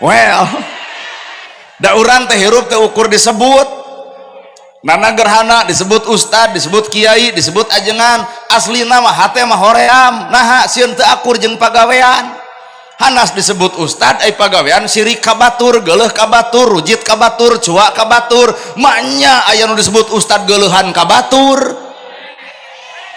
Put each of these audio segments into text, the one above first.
Well, da urang teh hirup teh ukur disebut. Nana gerhana disebut ustad, disebut kiai, disebut ajengan, asli nama hate mah hoream, naha sieun teu akur jeung pagawean. Hanas disebut ustad ai pagawean sirik ka batur, geuleuh ka batur, rujit ka batur, cuak ka batur, maknya aya nu disebut ustad geuleuhan ka batur.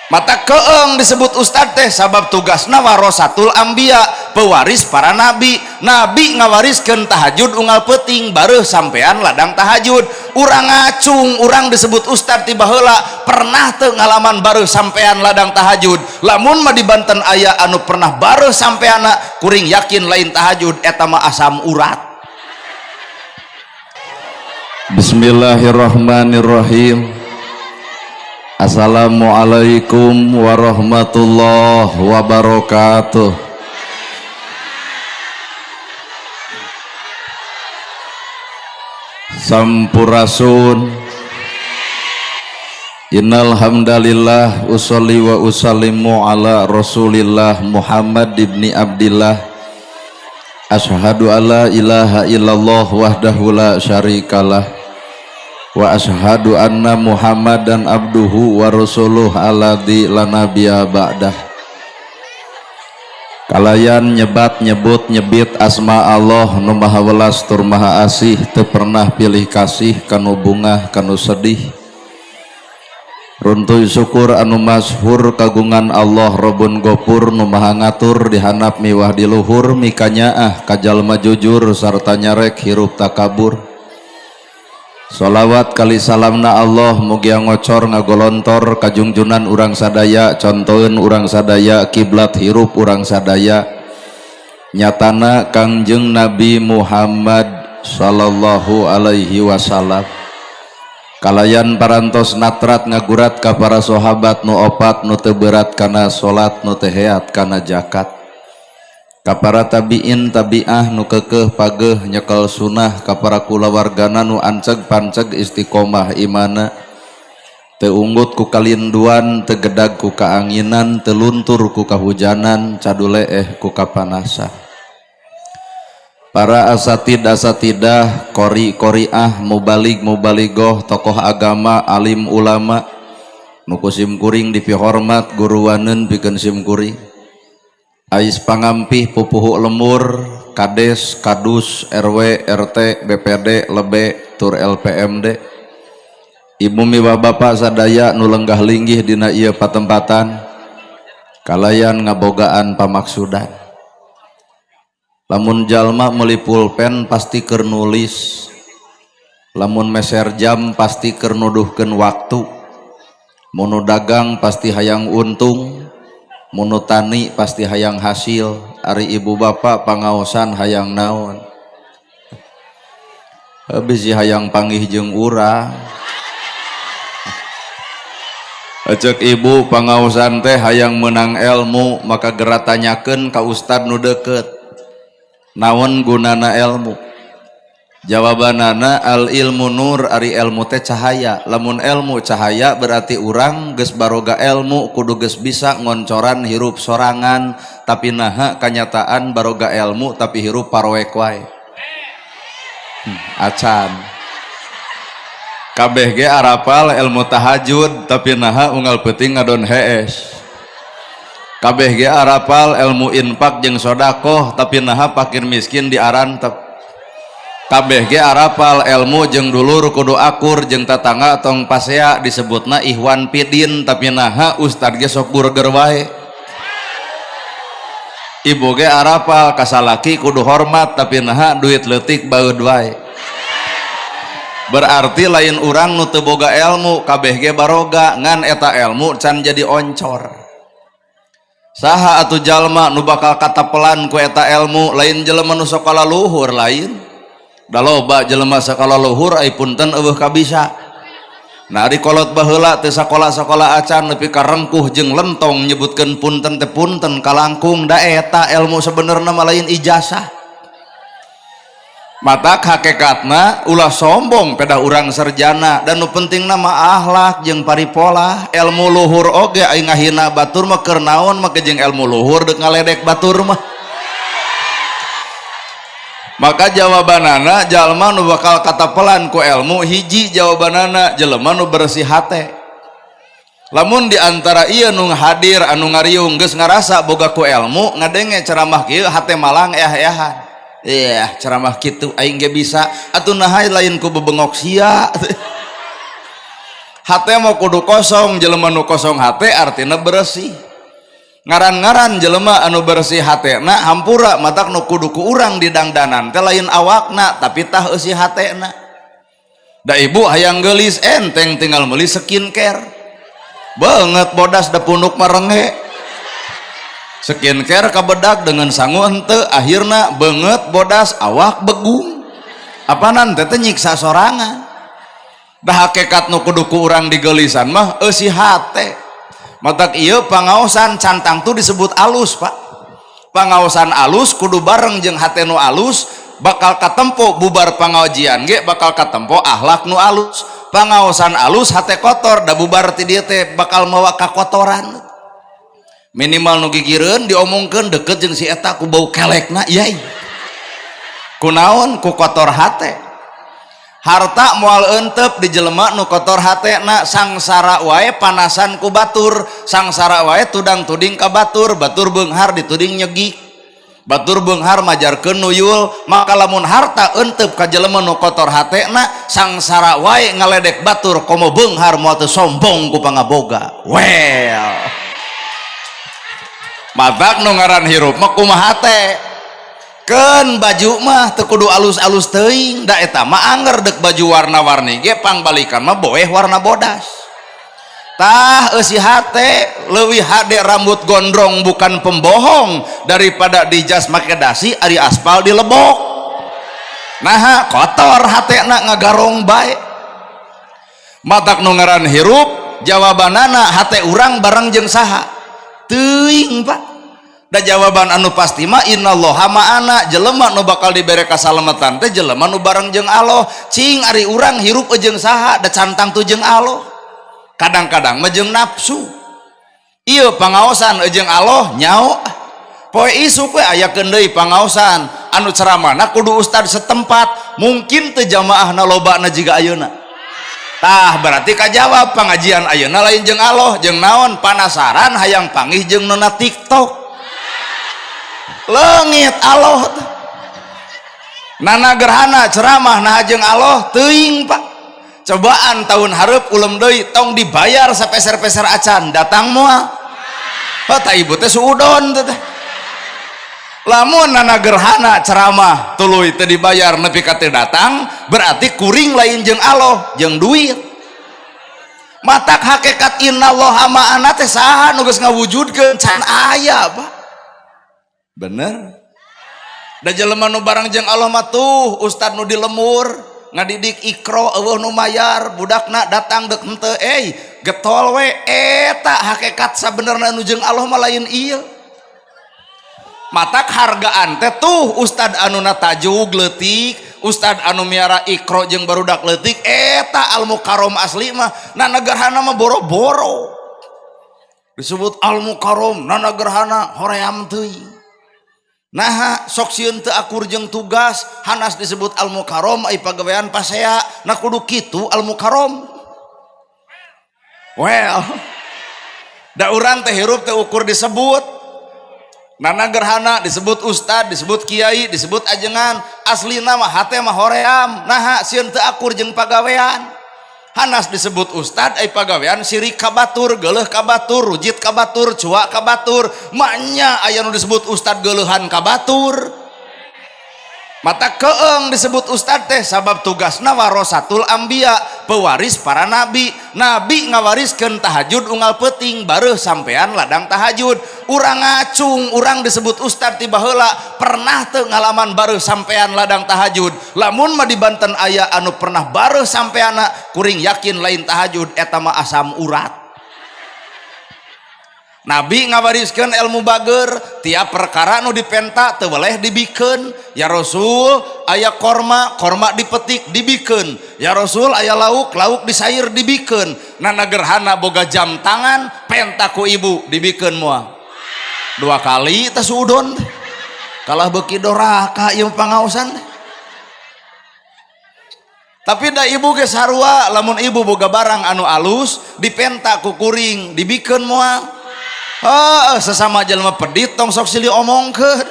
Mata keeng disebut ustad teh sabab tugasna warasatul anbiya, pewaris para nabi. Nabi ngawariskeun tahajud unggal peuting, bareuh sampean ladang tahajud. Urang ngacung, urang disebut ustad ti baheula, pernah teu ngalaman bareuh sampean ladang tahajud. Lamun mah di Banten aya anu pernah bareuh sampeanna, kuring yakin lain tahajud, eta mah asam urat. Bismillahirrahmanirrahim. Assalamualaikum warahmatullahi wabarakatuh. Sampurasun. Innal hamdalillah usolli wa usallimu ala Rasulillah Muhammad ibni Abdillah. Asyhadu alla ilaha illallah wahdahu la syarikalah wa asyhadu anna Muhammadan abduhu wa rasuluh alladzi la nabiyya ba'dah. Kalayan nyebat nyebut nyebit asma Allah nu maha welas tur maha asih, teu pernah pilih kasih kanu bungah kanu sedih. Runtuy syukur anu masyhur kagungan Allah Robun Gopur nu maha ngatur dihanap miwah di luhur, mikanyaah ka jalma jujur sarta nyarek hirup takabur. Sholawat kali salamna Allah mugia ngocor ngagolontor kajungjunan urang sadaya, contoheun urang sadaya, kiblat hirup urang sadaya, nyatana Kangjeng Nabi Muhammad sallallahu alaihi wasallam. Kalayan parantos natrat ngagurat ka para sahabat nu opat, nu teu berat kana salat, nu teu heat kana zakat, ka para tabiin tabiah nu kekeh pageh nyekel sunah, ka para kulawargana nu anceg panceg istiqomah imana, teu unggut ku kalinduan, teu gedag ku kaanginan, teu luntur ku kahujanan, caduleeh ku kapanasan. Para asatid asatidah, qori qoriah, mubalig mubaligoh, tokoh agama, alim ulama nu ku sim kuring dipihormat, guruwaneun pikeun sim kuring, ais pangampih pupuhu lemur, kades, kadus, RW, RT, BPD, lebe, tur LPMD, ibu miwah bapak sadaya nu lenggah linggih dina ieu patempatan kalayan ngabogaan pamaksudan. Lamun jalma meuli pulpen pasti keur nulis, lamun meser jam pasti keur nuduhkeun waktu, mun dagang pasti hayang untung, mun tani pasti hayang hasil. Ari ibu bapak pangaosan hayang naon? Bisi hayang panggih jeung urang. Cek ibu pangaosan teh hayang menang ilmu, maka geura tanyakeun ka ustad nu deket, naon gunana ilmu? Jawabanana al ilmu nur, ari ilmu teh cahaya. Lamun ilmu cahaya berarti urang geus baroga ilmu kudu geus bisa ngoncoran hirup sorangan, tapi naha kanyataan baroga ilmu tapi hirup paroek wae. Acan kabeh ge arapal ilmu tahajud, tapi naha unggal peuting ngadon hees. Kabeh ge arapal ilmu infak jeung sodakoh, tapi naha pakir miskin diarantep. Kabeh ge arapal ilmu jeung dulur kudu akur jeung tatangga tong pasea, disebutna ihwan pidin, tapi naha ustad ge sok burger wae. Ibu ge arapal kasalaki kudu hormat, tapi naha duit leutik baeud wae. Berarti lain urang nu teu boga ilmu, kabeh ge baroga, ngan eta ilmu can jadi oncor. Saha atuh jalma nu bakal katapelan ku eta ilmu? Lain jelema nu sakola luhur, lain. Da loba jelema sakola luhur ai punten eueuh kabisa. Nah, ari kolot baheula teu sakola-sakola acan nepi ka rengkuh jeung lentong nyebutkeun punten teh punten kalangkung, da eta ilmu sebenarna mah lain ijazah. Mata hakikatna ulah sombong pedah urang sarjana, dan nu penting mah akhlak jeung paripolah. Ilmu luhur oge aing ngahina batur mah keur naon, make jeung ilmu luhur deuk ngaledek batur mah. Maka jawabanana, jalma nu bakal katapelan ku ilmu hiji, jawabanana jelema nu bersih hate. Lamun di antara ieu nu hadir, anu ngariung, geus ngarasa boga ku ilmu, ngadenge ceramah kieu hate malang, eah-eahan, iya ceramah kitu aing ge bisa atuh, naha lain ku bebengok sia. Hate mau kudu kosong. Jelema nu kosong hate artinya bersih. Ngaran-ngaran jelema anu bersih hatena, hampura, matak nu kudu ku urang di dangdanan teh lain awakna, tapi tah eusi hatena. Da ibu hayang geulis enteng, tinggal meuli skincare. Banget bodas, da punuk marenge skincare kabedak dengan sangu henteu, akhirna banget bodas, awak begung. Apanan teh nyiksa sorangan. Dah hakikat nu kudu ku urang digeulisan mah eusi hate. Matak ieu pangaosan can tangtu disebut alus, Pak. Pangaosan alus kudu bareng jeung hate nu alus, bakal katempo bubar pangajian ge bakal katempo akhlak nu alus. Pangaosan alus, hate kotor, da bubar ti dieu teh bakal mawa kakotoran. Minimal nu gigireun diomongkeun, deket jeung si eta ku bau kelekna, yai. Kunaon? Ku kotor hate. Harta moal entep di jelema nu kotor hatena. Sangsara wae panasan ku batur, sangsara wae tudang tuding ka batur. Batur beunghar dituding nyegik, batur beunghar majarkeun nuyul. Maka lamun harta entep ka jelema nu kotor hatena, sangsara wae ngaledek batur, komo beunghar moal teu sombong ku pangaboga. Well, matak nu ngaran hirup mah kumaha hate. Keun baju mah teu kudu alus-alus teuing, da eta mah anger dek baju warna-warni ge pangbalikan mah boeh warna bodas. Tah, eusi hate. Leuwih hade rambut gondrong bukan pembohong daripada di jas make dasi ari aspal di lebok. Nah, kotor hatena, ngagarong bae. Matak nu ngaran hirup jawabanana hate urang bareng jeung saha teuing, Pak. Da jawaban anu pasti mah innallaha ma'ana. Jelema nu bakal dibere kasalamatan teh jelema nu bareng jeung Allah. Cing, ari urang hirup jeung saha? Da can tangtu jeung Allah, kadang-kadang mah jeung nafsu. Ieu pangaosan jeung Allah nyao. Poe isuk we ayakeun deui pangaosan anu ceramahna kudu ustad setempat, mungkin teu jamaahna lobana jiga ayeuna. Tah, berarti kajawab pengajian ayeuna lain jeung Allah. Jeung naon? Panasaran hayang panggih jeung nona TikTok. Leungit Allah. Nana Gerhana ceramah nah jeung Allah teuing, Pak. Cobaan tahun hareup ulem deui, tong dibayar sapeser-peser acan, datang moal? Oh, tak, ibu teh suudon teh. Lamun Nana Gerhana ceramah tuluy teu dibayar nepi ka teu datang, berarti kuring lain jeung Allah, jeung duit. Matak hakikat innallaha ma'ana teh saha nu geus ngawujudkeun? Can aya, Pak. Bener da, jelema nu barang jeung Allah mah tuh ustad nu di lemur ngadidik Iqro, euweuh nu mayar, budakna datang dek henteu, getol we. Eta hakikat sabenerna nu jeung Allah mah, lain ieu. Matak hargaan teh tuh ustad anu natajug leutik, ustad anu miara Iqro jeung barudak leutik, eta al mukarrom asli mah. Nana Gerhana mah boro-boro disebut al mukarrom, Nana Gerhana hoream teuing. Nah, sok sieun teu akur jeung tugas. Hanas disebut al mukarrom, ai pagawean pasea. Nah, kudu kitu al mukarrom. Well, da urang teh hirup teh ukur disebut. Nana Gerhana disebut ustad, disebut kiai, disebut ajengan, asli nama hate mah hoream. Nah, sieun teu akur jeung pagawean. Hanas disebut ustad, ai pagawean sirik ka batur, geuleuh ka batur, rujit ka batur, cuak ka batur. Maknya aya nu disebut ustad geuleuhan ka batur. Mata keeng disebut ustad teh, sabab tugasna warasatul anbiya, pewaris para nabi. Nabi ngawariskeun tahajud unggal peuting, bareuh sampean ladang tahajud. Urang ngacung, urang disebut ustad ti baheula pernah teu ngalaman bareuh sampean ladang tahajud? Lamun mah di Banten aya anu pernah bareuh sampeana, kuring yakin lain tahajud eta mah, asam urat. Nabi ngawariskeun ilmu bager, tiap perkara nu dipenta teu weleh dibikeun. Ya Rasul, aya korma, korma dipetik dibikeun. Ya Rasul, aya lauk, lauk disair dibikeun. Nana Gerhana boga jam tangan, penta ku ibu, dibikeun moal? Dua kali teh suudon. Kalah beuki doraka ieu pangaosan. Tapi da ibu ge sarua, lamun ibu boga barang anu alus dipenta ku kuring, dibikeun moal? Heuh, sesama jelema pedit tong sok silih omongkeun.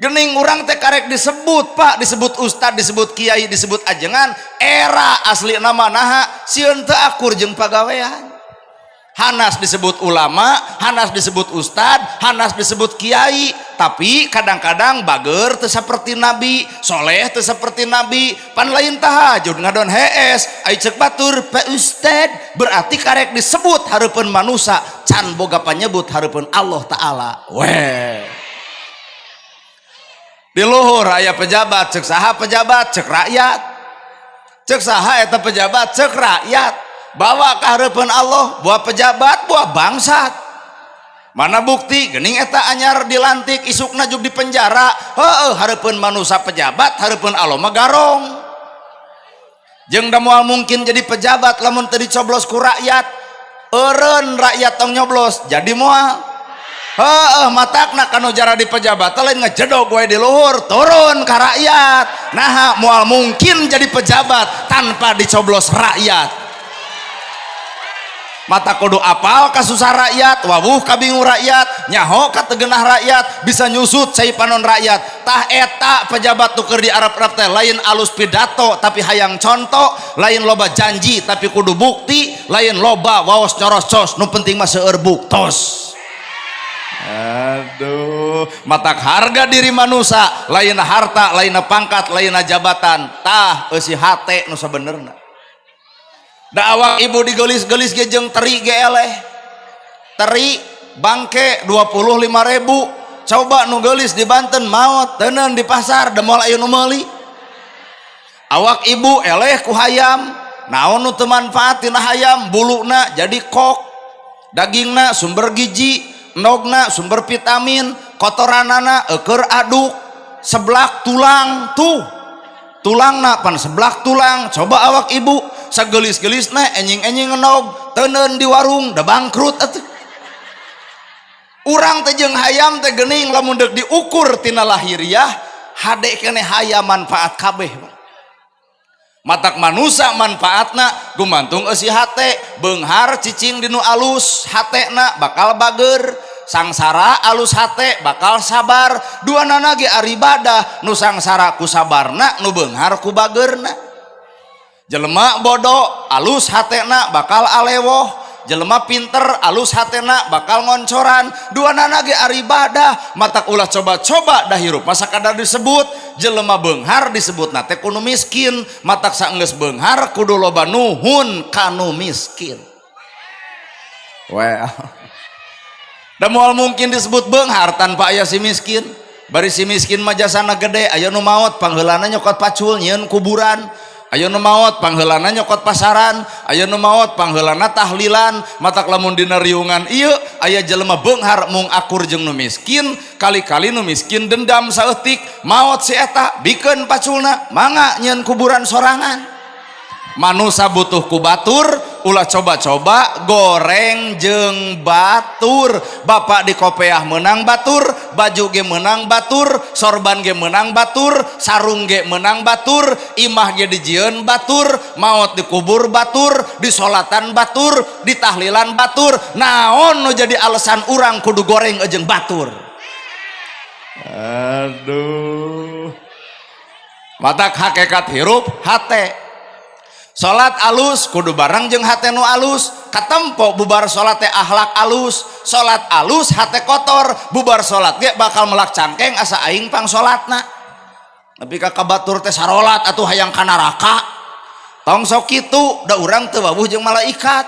Gening urang teh karek disebut, Pak, disebut ustad, disebut kiai, disebut ajengan, era asli nama. Naha sieun teu akur jeung pagawean? Hanas disebut ulama, hanas disebut ustad, hanas disebut kiai, tapi kadang-kadang bager teu seperti nabi, soleh teu seperti nabi. Pan lain tahajud ngadon hees, ai ceuk batur Pak Ustad, berarti karek disebut hareupeun manusa, can boga panyebut hareupeun Allah Ta'ala. Weh, di luhur aya pejabat, cek saha pejabat? Cek rakyat. Cek saha eta pejabat? Cek rakyat. Bawa ke hareupeun Allah, buah pejabat, buah bangsat. Mana bukti? Gening eta anyar dilantik, isukna juk di penjara. Heueuh, hareupeun manusia pejabat, hareupeun Allah mah garong. Jeung da moal mungkin jadi pejabat lamun teu dicoblos ku rakyat. Eureun rakyat tong nyoblos, jadi moal? Heeh, matakna kanu jara di pejabat lain ngejedog wae di luhur, turun ka rakyat. Nah, moal mungkin jadi pejabat tanpa dicoblos rakyat. Matak kudu apal kasusah rakyat, wawuh kabingung rakyat, nyaho kategenah rakyat, bisa nyusut cai panon rakyat. Tah, eta pejabat tuker di Arab-Arab teh lain alus pidato tapi hayang contoh, lain loba janji tapi kudu bukti, lain loba waos nyorocos, nu penting mah seueur buktos. Aduh, matak harga diri manusia lain harta, lain pangkat, lain jabatan. Tah, eusi hate nu sabenerna. Da awak ibu digelis-gelis ge jeung teri ge eleh. Teri bangke 25.000. Coba nu geulis di Banten maot teuneun di pasar, da moal aya nu meuli. Awak ibu eleh ku hayam. Naon nu teu manfaat tina hayam? Buluna jadi kok, dagingna sumber gizi, endogna sumber vitamin, kotoranana eueur aduk, seblak tulang tuh. Tulangna pan seblak tulang. Coba awak ibu sagelis-gelisna enjing-enjing endog teuneun di warung, da bangkrut atuh. Urang teh jeung hayam teh geuning lamun deuk diukur tina lahiriah, hade keneh hayam manfaat kabeh. Matak manusa manfaatna gumantung eusi hate. Beunghar cicing dinu alus hatena, bakal bager. Sangsara alus hate, bakal sabar. Dua nana ge aribadah, nu sangsara ku sabarna, nu beunghar ku bagerna. Jelema bodoh alus hatena, bakal alewoh. Jelema pinter alus hatena, bakal ngoncoran. Dua nana ge aribadah. Matak ulah coba-coba, dah hirup masa kadar disebut. Jelema beunghar disebut teh kudu miskin. Matak saenggeus beunghar kudu loba nuhun kanu miskin. Well, da moal mungkin disebut beunghar tanpa aya si miskin. Bari si miskin mah jasana gede. Aya nu maot pangheulana nyokot pacul nyieun kuburan, aya nu maot pangheulana nyokot pasaran, aya nu maot pangheulana tahlilan. Matak lamun dina riungan ieu aya jelema beunghar mung akur jeung nu miskin, kali-kali nu miskin dendam saeutik, maot si eta, bikeun paculna, mangga nyieun kuburan sorangan. Manusa butuh ku batur. Ulah coba-coba goreng jeung batur. Bapak di kopeah menang batur, baju ge menang batur, sorban ge menang batur, sarung ge menang batur, imah ge dijieun batur, maot dikubur batur, disolatan batur, ditahlilan batur. Naon nu jadi alasan urang kudu goreng jeung batur? Aduh, matak hakikat hirup hate. Salat alus kudu bareng jeung hate nu alus, katempo bubar salat teh akhlak alus. Salat alus hate kotor, bubar salat ge bakal melak cangkeng, asa aing pang salatna. Tapi ka batur teh sarolat atuh hayang ka neraka. Tong sok kitu, da urang teu wawuh jeung malaikat.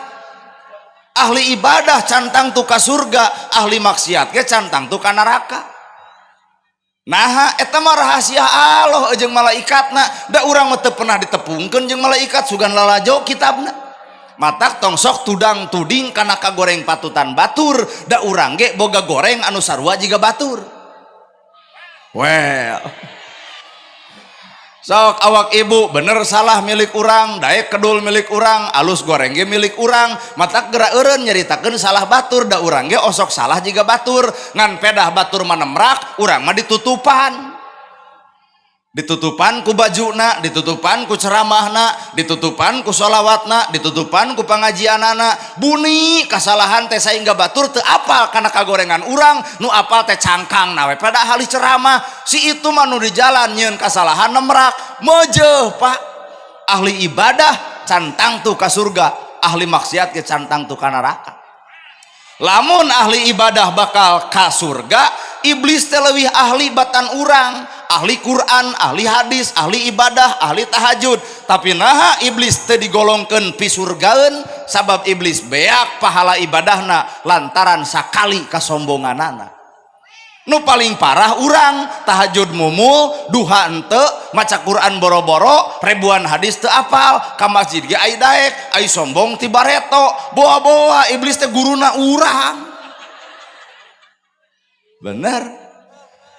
Ahli ibadah can tangtu ka surga, ahli maksiat ge can tangtu ka neraka. Nah, eta mah rahasia Allah jeung malaikatna. Da urang mah teu pernah ditepungkeun jeung malaikat, sugan lalajo kitabna. Matak tong sok tudang tuding kana kagoreng patutan batur, da urang ge boga goreng anu sarua jiga batur. Well. Sok awak ibu, bener salah milik urang, daek kedul milik urang, alus goreng ge milik urang. Matak geura eureun nyaritakeun salah batur, da urang ge osok salah jiga batur. Ngan pedah batur mah nemrak, urang mah ditutupan. Ditutupan ku bajuna, ditutupan ku ceramahna, ditutupan ku sholawatna, ditutupan ku pengajianana. Buni kasalahan teh sehingga batur teu apal kana kagorengan urang, nu apal teh cangkang we padahal ceramah. Si itu mah nu di jalan nyieun kasalahan nemrak mejeuh, Pak. Ahli ibadah can tangtu ka surga, ahli maksiat ge can tangtu ka neraka. Lamun ahli ibadah bakal ka surga, iblis teh leuwih ahli batan urang, ahli Quran, ahli hadis, ahli ibadah, ahli tahajud. Tapi naha iblis teh digolongkeun pisurgaeun? Sabab iblis beak pahala ibadahna lantaran sakali kasombonganana. Nu paling parah urang, tahajud mumul, duha henteu, maca Quran boro-boro, ribuan hadis teu apal, ka masjid ge ai daek, ai sombong ti bareto, boa-boa iblis teh guruna urang. Bener.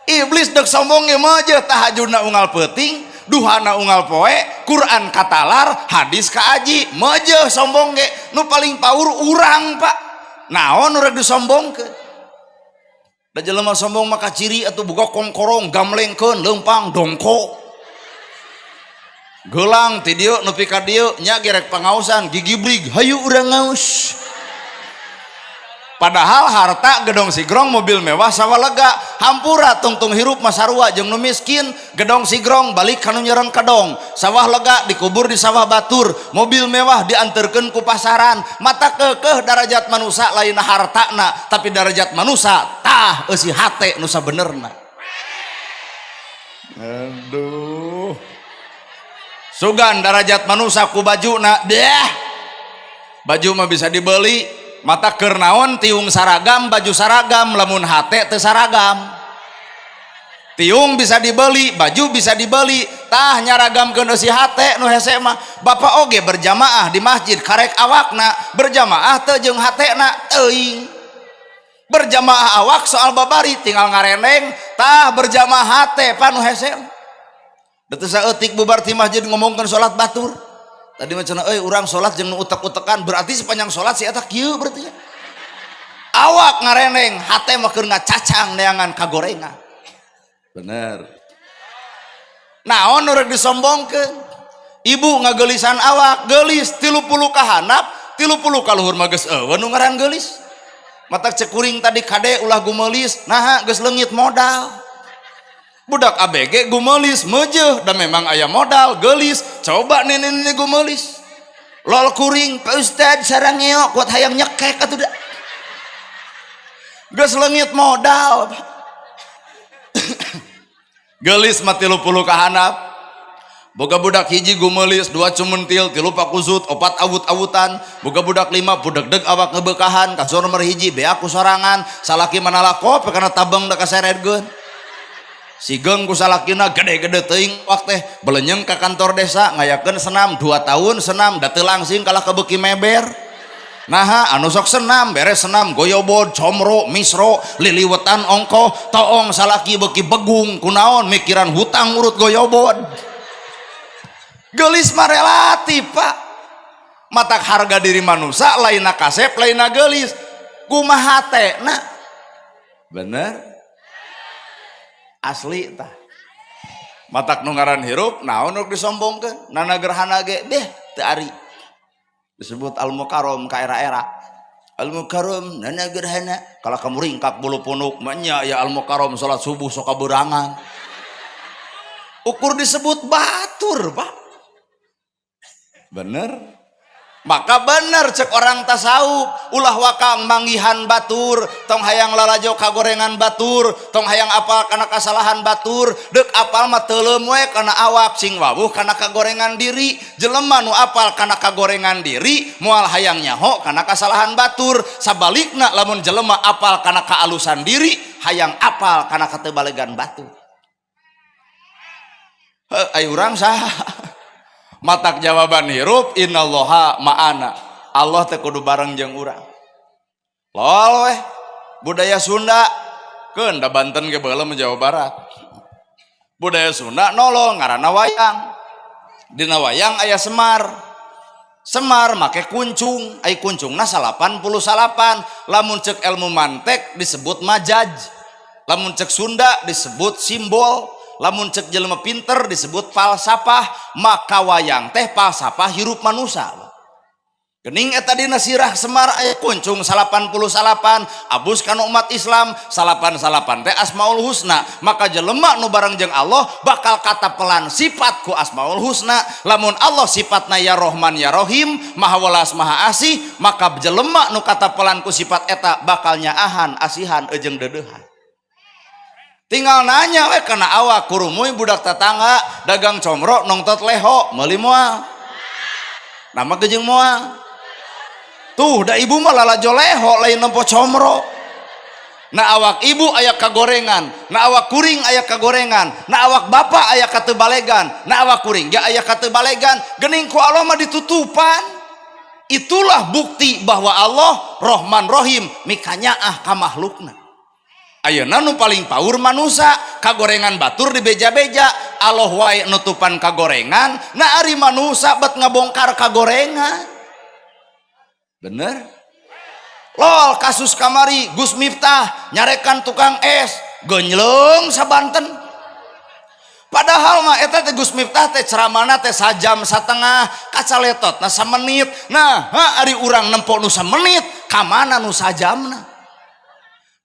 Iblis dek sombong ge mah tahajudna unggal peuting, duhana unggal poe, Quran katalar, hadis kaaji, mejeuh sombong ge. Nu paling paur urang, Pak. Naon nu rek disombongkeun? Da jelema sombong maka ciri atuh boga kongkorong, gamlengkeun, leumpang, dongko. Gelang ti dieu nepi ka dieu nya gerek pangaosan gigibrig, hayu urang ngaos. Padahal harta gedong sigrong, mobil mewah, sawah lega. Hampura, tungtung hirup mah sarua jeung nu miskin. Gedong sigrong balik kanu nyereng kedong, sawah lega dikubur di sawah batur, mobil mewah diantarkeun ku pasaran. Mata kekeh darajat manusia lain hartana, tapi darajat manusia tah eusi hate nu sabenerna. Aduh, sugan darajat manusia ku bajuna deh, baju mah bisa dibeli. Mata keur naon tiung saragam, baju saragam, lamun hate teu saragam? Tiung bisa dibeli, baju bisa dibeli, tah nyaragamkeun eusi hate nu hese mah. Bapak oge berjamaah di masjid karek awakna, berjamaah teu jeung hatena? Teuing. Berjamaah awak soal babari tinggal ngareneng, tah berjamaah hate pan nu hese. Da teu saeutik bubar ti masjid ngomongkeun salat batur. Tadi mah cenah euy urang salat jeung nu utek-utekan, berarti sepanjang salat si eta kieu berarti ya. Awak ngareneng, hate mah keur ngacacang neangan kagorengan. Bener. Naon nu rek disombongkeun? Ibu ngageulisan awak, geulis 30 ka handap, 30 ka luhur mah geus euweuh nu ngaran geulis. Matak cek kuring tadi, kade ulah gumelis, naha geus leungit modal. Budak ABG gumelis mejeuh dan memang aya modal geulis. Coba nenek-nenek gumelis. Lol kuring, Pak Ustad sarangeo kuat hayang nyekek atuh da. Geus leungit modal. Geulis mah 30 ka handap. Boga budak hiji gumelis, dua cumentil, tilu pakusut, opat awut-awutan. Boga budak lima budeg-deg awak ngebekahan, kasur nomor hiji beak ku sorangan, salaki manalakop kana tabeng da kaseredkeun. Sigeng ku salakina gede-gede teuing wak teh belenyeng ka kantor desa ngayakeun senam 2 tahun senam da teu langsing kalah kebeuki meber. Naha anu sok senam, beres senam goyobod, comro, misro, liliwetan ongkoh, toong salaki beuki begung kunaon mikiran hutang urut goyobod. Geulis mah relatif, Pak. Matak harga diri manusia lainna kasep, lainna geulis, kumaha hatena. Bener? Asli tah. Matak nu ngaran hirup naon nu disombongkeun? Nana gerhana ge beh teu ari. Disebut al mukarram ka era-era. Al mukarram nana gerhana, kalau kamu ringkak bulu punuk manya ya al mukarram salat subuh sok kaberangan. Ukur disebut batur, Pak. Bener? Maka bener cek orang tasawuf, ulah wakang manggihan batur, tong hayang lalajo kagorengan batur, tong hayang apal kana kasalahan batur, deuk apal mah teuleum we kana awak, sing wawuh kana kagorengan diri. Jelema nu apal kana kagorengan diri moal hayang nyaho kana kasalahan batur. Sabalikna lamun jelema apal kana kaalusan diri, hayang apal kana katebalegan batur. Heuh, ai urang saha? Matak jawaban hirup innallaha ma'ana. Allah teh kudu bareng jeung urang. Lol weh, budaya Sunda keun da Banten ge baheula mah Jawa Barat. Budaya Sunda nolong ngaranna wayang. Dina wayang aya Semar. Semar make kuncung, ai kuncungna 99. Lamun cek ilmu mantek disebut majaz. Lamun cek Sunda disebut simbol. Lamun cek jelema pinter disebut falsafah. Maka wayang teh falsafah hirup manusia. Gening eta dina sirah Semar aya kuncung 99, abus kana umat Islam, 99 teh Asmaul Husna. Maka jelema nu bareng jeung Allah bakal katapelan sifat ku Asmaul Husna. Lamun Allah sifatna ya Rohman ya Rohim, Maha Welas Maha Asih, maka jelema nu katapelan ku sifat eta bakal nyaahan, asihan jeung deudeuhan. Tinggal nanya we kana awak kurumuy budak tetangga dagang comro nongtot leho meuli moal. Nama gejeng moal. Tuh da ibu mah lalajo leho lain nempo comro. Nah awak ibu aya kagorengan, nah awak kuring aya kagorengan, nah awak bapak aya katebalegan, nah awak kuring ge aya katebalegan, geuning ku Allah mah ditutupan. Itulah bukti bahwa Allah Rohman Rohim mikanyaah ka makhlukna. Ayeuna nu paling paur manusia kagorengan batur dibeja-beja, Allah wae nutupan kagorengan, nah ari manusia bet ngabongkar kagorengan. Bener? Lol kasus kamari Gus Miftah nyarekan tukang es genjleng sabanten. Padahal mah eta teh Gus Miftah teh ceramahna teh sajam satengah, kacaletotna samenit. Nah, ha, ari urang nempo nu samenit, ka mana nu sajamna?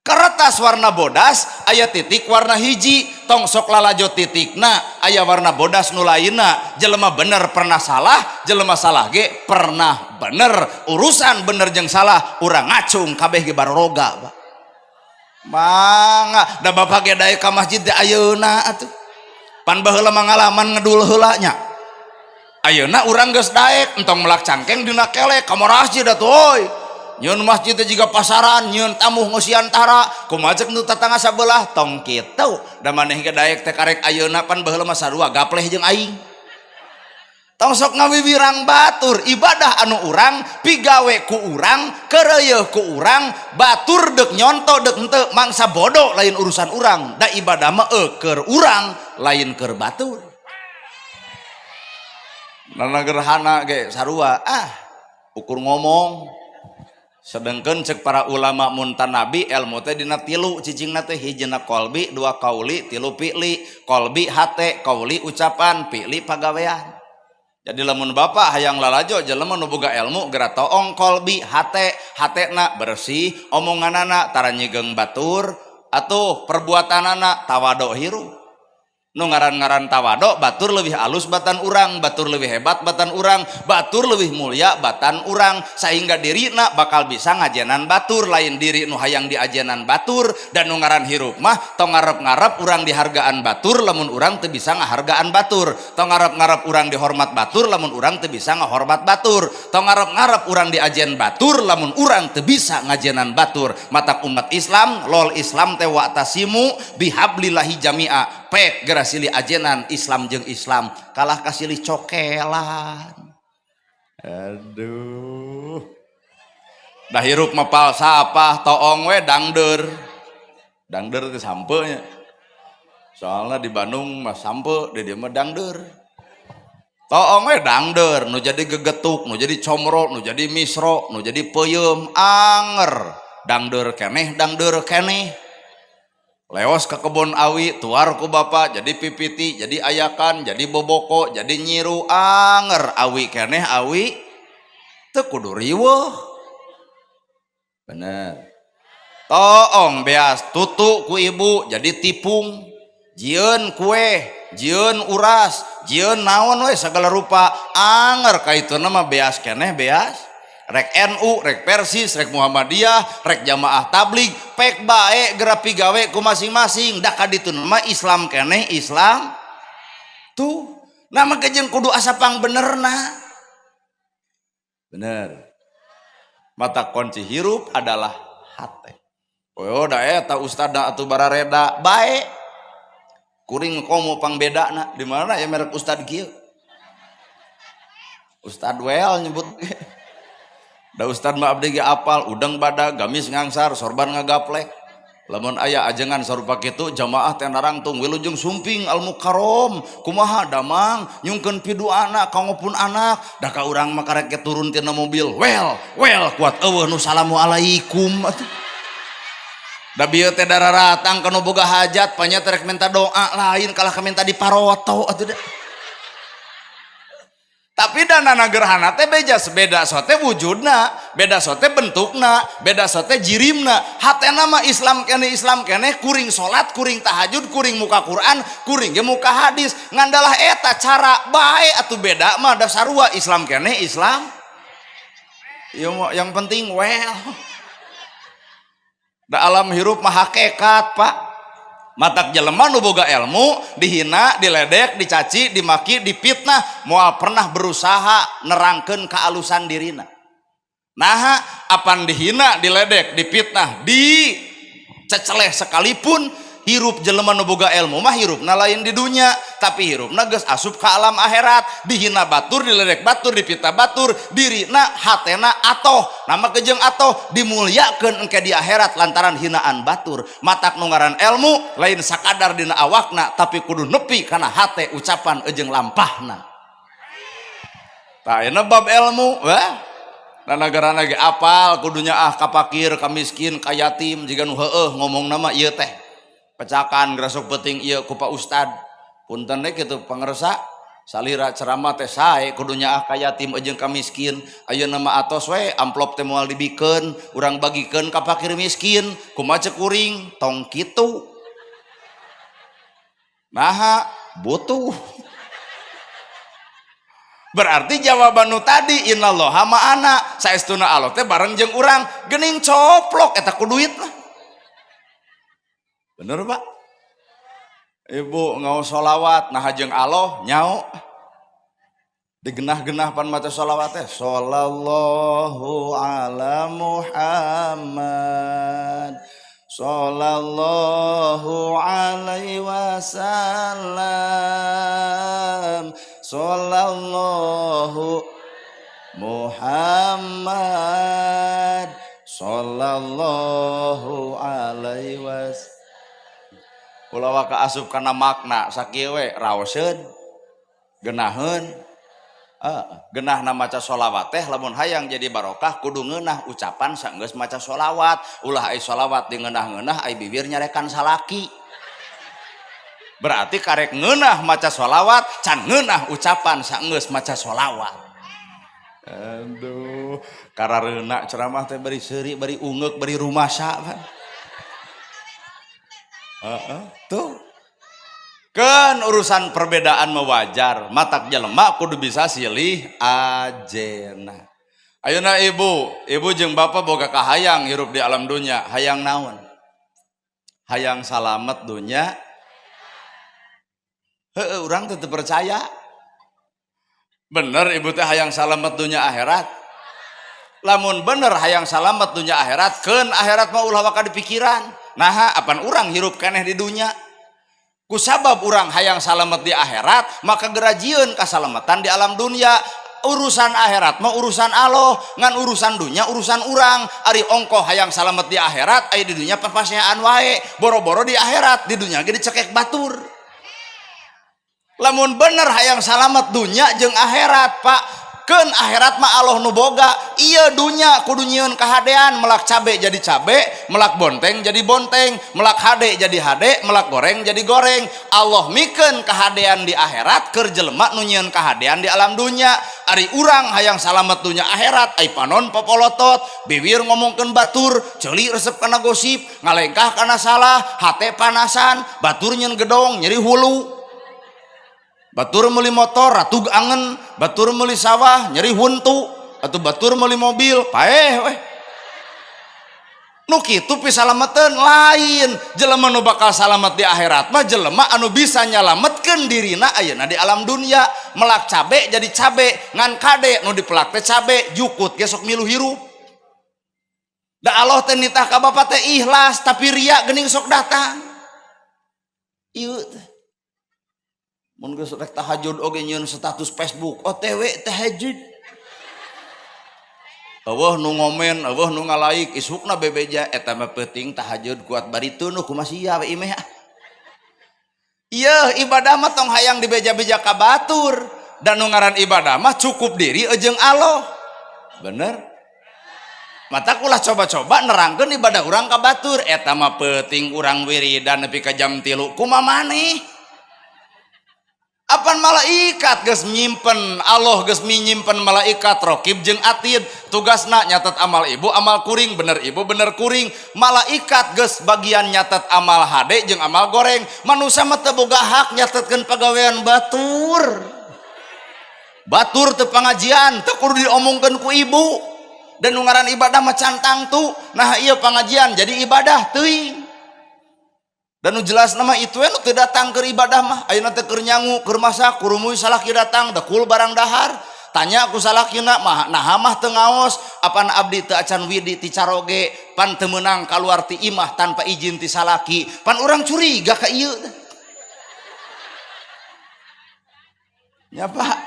Kertas warna bodas aya titik warna hiji, tong sok lalajo titikna aya warna bodas nu lainna. Jelema bener pernah salah, jelema salah ge pernah bener. Urusan bener jeung salah urang ngacung kabeh ge baroga, Pak. Mangga da bapak ge daek ka masjid teh ayeuna atuh. Pan baheula mah ngalaman ngedul heula nya. Ayeuna urang geus daek entong melak cangkeng dina kelek ka masjid atuh euy. Nyeun masjid teh jiga pasaran, nyeun tamuh ngosiantara, kumaha cek nu tatangga sabelah tong kitu. Da maneh ge daek teh karek ayeuna pan baheula mah sarua gapleh jeung aing. Tong sok ngawiwirang batur, ibadah anu urang, pigawe ku urang, keureuyeih ku urang, batur deuk nyonto deuk henteu mangsa bodoh lain urusan urang. Da ibadah mah keur urang lain keur batur. Nana gerhana ge sarua, ah ukur ngomong. Sedangkan cek para ulama muntan nabi ilmu teh dina tilu cicingna teh, hijina kolbi, dua kauli, tilu fi'li. Kolbi hate, kauli ucapan, fi'li pagawean. Jadi lamun bapak hayang lalajo jelema nu boga ilmu geura toong kolbi hate, hatena bersih, omonganana tara nyigeng batur, atuh perbuatanana tawado hirup. Nu ngaran-ngaran tawado, batur lebih alus batan urang, batur lebih hebat batan urang, batur lebih mulia batan urang, sehingga dirina bakal bisa ngajenan batur, lain diri nu hayang diajenan batur. Dan nu ngaran hirup mah tong ngarep-ngarep urang dihargaan batur lamun urang teu bisa ngahargaan batur, tong ngarep-ngarep urang dihormat batur lamun urang teu bisa ngahormat batur, tong ngarep-ngarep urang diajen batur lamun urang teu bisa ngajenan batur. Matak umat Islam lol Islam teh wa'tasimu bihablillahi jami'a, pek geura silih ajenan Islam jeung Islam kalah kasilih cokelan. Aduh, dah hirup mah falsafah toong we dangder. Dangder teh sampe nya, soalnya di Bandung mah sampe, di dieu mah dangder. Toong we dangder, nu jadi gegetuk, nu jadi comro, nu jadi misro, nu jadi peuyeum, anger dangder keneh, dangder keneh. Leos ke kebon awi, tuar ku bapak, jadi pipiti, jadi ayakan, jadi boboko, jadi nyiru, anger awi keneh awi, teu kudu riweuh. Bener. Toong beas tutu ku ibu jadi tipung, jieun kue, jieun uras, jieun naon we segala rupa, anger kaituna mah beas keneh beas. Rek NU, rek Persis, rek Muhammadiyah, rek jamaah tabligh, pek bae geura pigawe ku masing-masing. Da kaditu mah Islam keneh Islam. Tuh, nama kejeun kudu asa pang benerna. Bener. Mata kunci hirup adalah hate. Oh, da eta ustadna atuh barareda bae. Kuring komo pangbedana di mana ya merek ustad kieu. Ustad well nyebut. Da ustad mah abdi ge apal udang badag, gamis ngangsar, sorban ngagaplek. Lamun aya ajengan sarupa kitu jamaah teh narangtung wilujeng sumping al mukarrom kumaha damang nyungkeun piduana kanggo pun anak da ka urang mah karek turun tina mobil well well kuat eueuh nu salamualaikum atuh. Da bieu teh dararatang ka nu boga hajat panya teh rek minta doa lain kalah ka minta diparoto atuh da. Tapi dana gerhana teh beja beda sote wujudna, beda sote bentukna, beda sote jirimna. Hatena mah Islam kene, Islam kene, kuring salat, kuring tahajud, kuring muka Quran, kuring ge muka hadis. Ngandalah eta cara bae atuh beda mah da sarua Islam kene Islam. Ieu mah yang penting well. Da alam hirup mah hakikat, Pak. Matak jelema nu boga ilmu dihina, diledek, dicaci, dimaki, dipitnah, moal pernah berusaha nerangkeun kealusan dirina. Naha apan dihina, diledek, dipitnah, diceceleh sekalipun hirup jelema nu boga ilmu mah hirupna lain di dunya, tapi hirupna geus asup ka alam akhirat. Dihina batur, diledek batur, dipitnah batur, dirina hatena atoh, nama kejeng atoh dimuliakeun engke di akhirat lantaran hinaan batur. Matak nu ngaran ilmu lain sakadar dina awakna, tapi kudu nepi kana hate, ucapan jeung lampahna. Tah ayeuna bab ilmu wah da nagara ge apal kudunya ah ka pakir, ka miskin, ka yatim jiga nu heueuh ngomong nama ieu teh pecakan gerasuk penting ieu ku Pak Ustad punten we kitu pangersa salira ceramah teh sae kudunya ah ka yatim jeung ka miskin. Ayeuna mah atos we amplop teh moal dibikeun, urang bagikeun ka fakir miskin. Kumaha ceuk kuring? Tong kitu, naha butuh. Berarti jawaban nu tadi innallaha ma'ana, saestuna Allah teh bareng jeung urang, geuning coplok eta ku duit lah. Bener, Pak? Ibu ngaos sholawat nah jeung Allah nyao digenah-genah pan maca sholawat teh sallallahu ala Muhammad sallallahu alaihi wasallam sallallahu Muhammad sallallahu alaihi wasallam. Ulah waka asup kana makna sakieu we raoseun genaheun. Genahna maca sholawat teh lamun hayang jadi barokah kudu ngeunah ucapan sanggeus maca sholawat. Ulah ai sholawat di ngeunah-ngeunah ai bibir nyarekan salaki, berarti karek ngeunah maca sholawat can ngeunah ucapan sanggeus maca sholawat. Aduh, karareuna ceramah teh bari seuri, bari ungeuk, bari rumasa kan. Tuh kan urusan perbedaan mewajar. Matak jelema kudu bisa silih ajena. Ayeuna ibu, ibu jeung bapak boga kahayang hirup di alam dunya, hayang naon? Hayang salamet dunya. Heeh, urang tetep percaya. Bener ibu teh hayang salamet dunya akhirat? Lamun bener hayang salamet dunya akhirat, keun akhirat mah ulah waka dipikiran. Naha apan urang hirup keneh di dunya. Kusabab urang hayang salamet di akhirat, maka gerajieun kasalamatan di alam dunia. Urusan akhirat mah urusan Allah, ngan urusan dunia urusan urang. Ari ongkoh hayang salamet di akhirat, aya di dunia papaseaan wae, boro-boro di akhirat, di dunia ge dicekek batur. Lamun bener hayang salamet dunia jeung akhirat, Pak, keun akhirat mah Allah nu boga. Ieu dunya kudu nyieun kahadean, melak cabe jadi cabe, melak bonteng jadi bonteng, melak hade jadi hade, melak goreng jadi goreng. Allah mikeun kahadean di akhirat keur jelema nu nyieun kahadean di alam dunya. Ari urang hayang salamet dunya akhirat ai panon popolotot, bibir ngomongkeun batur, ceuli resep kana gosip, ngalengkah kana salah, hate panasan, batur nyieun gedong nyeri hulu, batur meuli motor ratug angen, batur meuli sawah nyeri huntu, atau batur meuli mobil paeh weh. Nu kitu pisalameteun lain. Jelema nu bakal salamet di akhirat mah jelema anu bisa nyalametkeun dirina ayeuna di alam dunia. Melak cabe jadi cabe, ngan kade nu dipelak teh cabe jukut ge sok milu hirup. Da Allah teh nitah ka bapak teh ikhlas, tapi ria geuning sok datang. Ieu teh mun geus rek tahajud oge nyieun status Facebook OTW tahajud. Eueuh nu ngomen, eueuh nu ngalaik, isukna bebeja eta mah peuting tahajud kuat bari tunduh kumaha sia we imeh ah. Ieu ibadah mah tong hayang dibeja-beja ka batur. Dan nu ngaran ibadah mah cukup diri jeung Allah. Bener? Mata ulah coba-coba nerangkeun ibadah urang ka batur, eta mah peuting urang wiridan nepi ka jam 3 kumaha maneh? Apan malaikat geus nyimpen, Allah geus nyimpen malaikat rokib jeung atid, tugasna nyatet amal ibu amal kuring, bener ibu bener kuring. Malaikat geus bagian nyatet amal hade jeung amal goreng. Manusia mah teu boga hak nyatetkeun pagawean batur. Batur teu pangajian teu kudu diomongkeun ku ibu. Dan nu ngaran ibadah mah can tangtu. Nah ieu pangajian jadi ibadah teuing. Dan nu jelas nama itu nu teu datang keur ibadah mah ayeuna teh keur nyangu keur masak kurumuy salaki datang dekul barang dahar tanya ku salakina mah naha mah teu ngaos apan abdi teu acan widi ti caroge pan teu meunang kaluar ti imah tanpa izin ti salaki pan urang curiga ka ieu teh nya Pak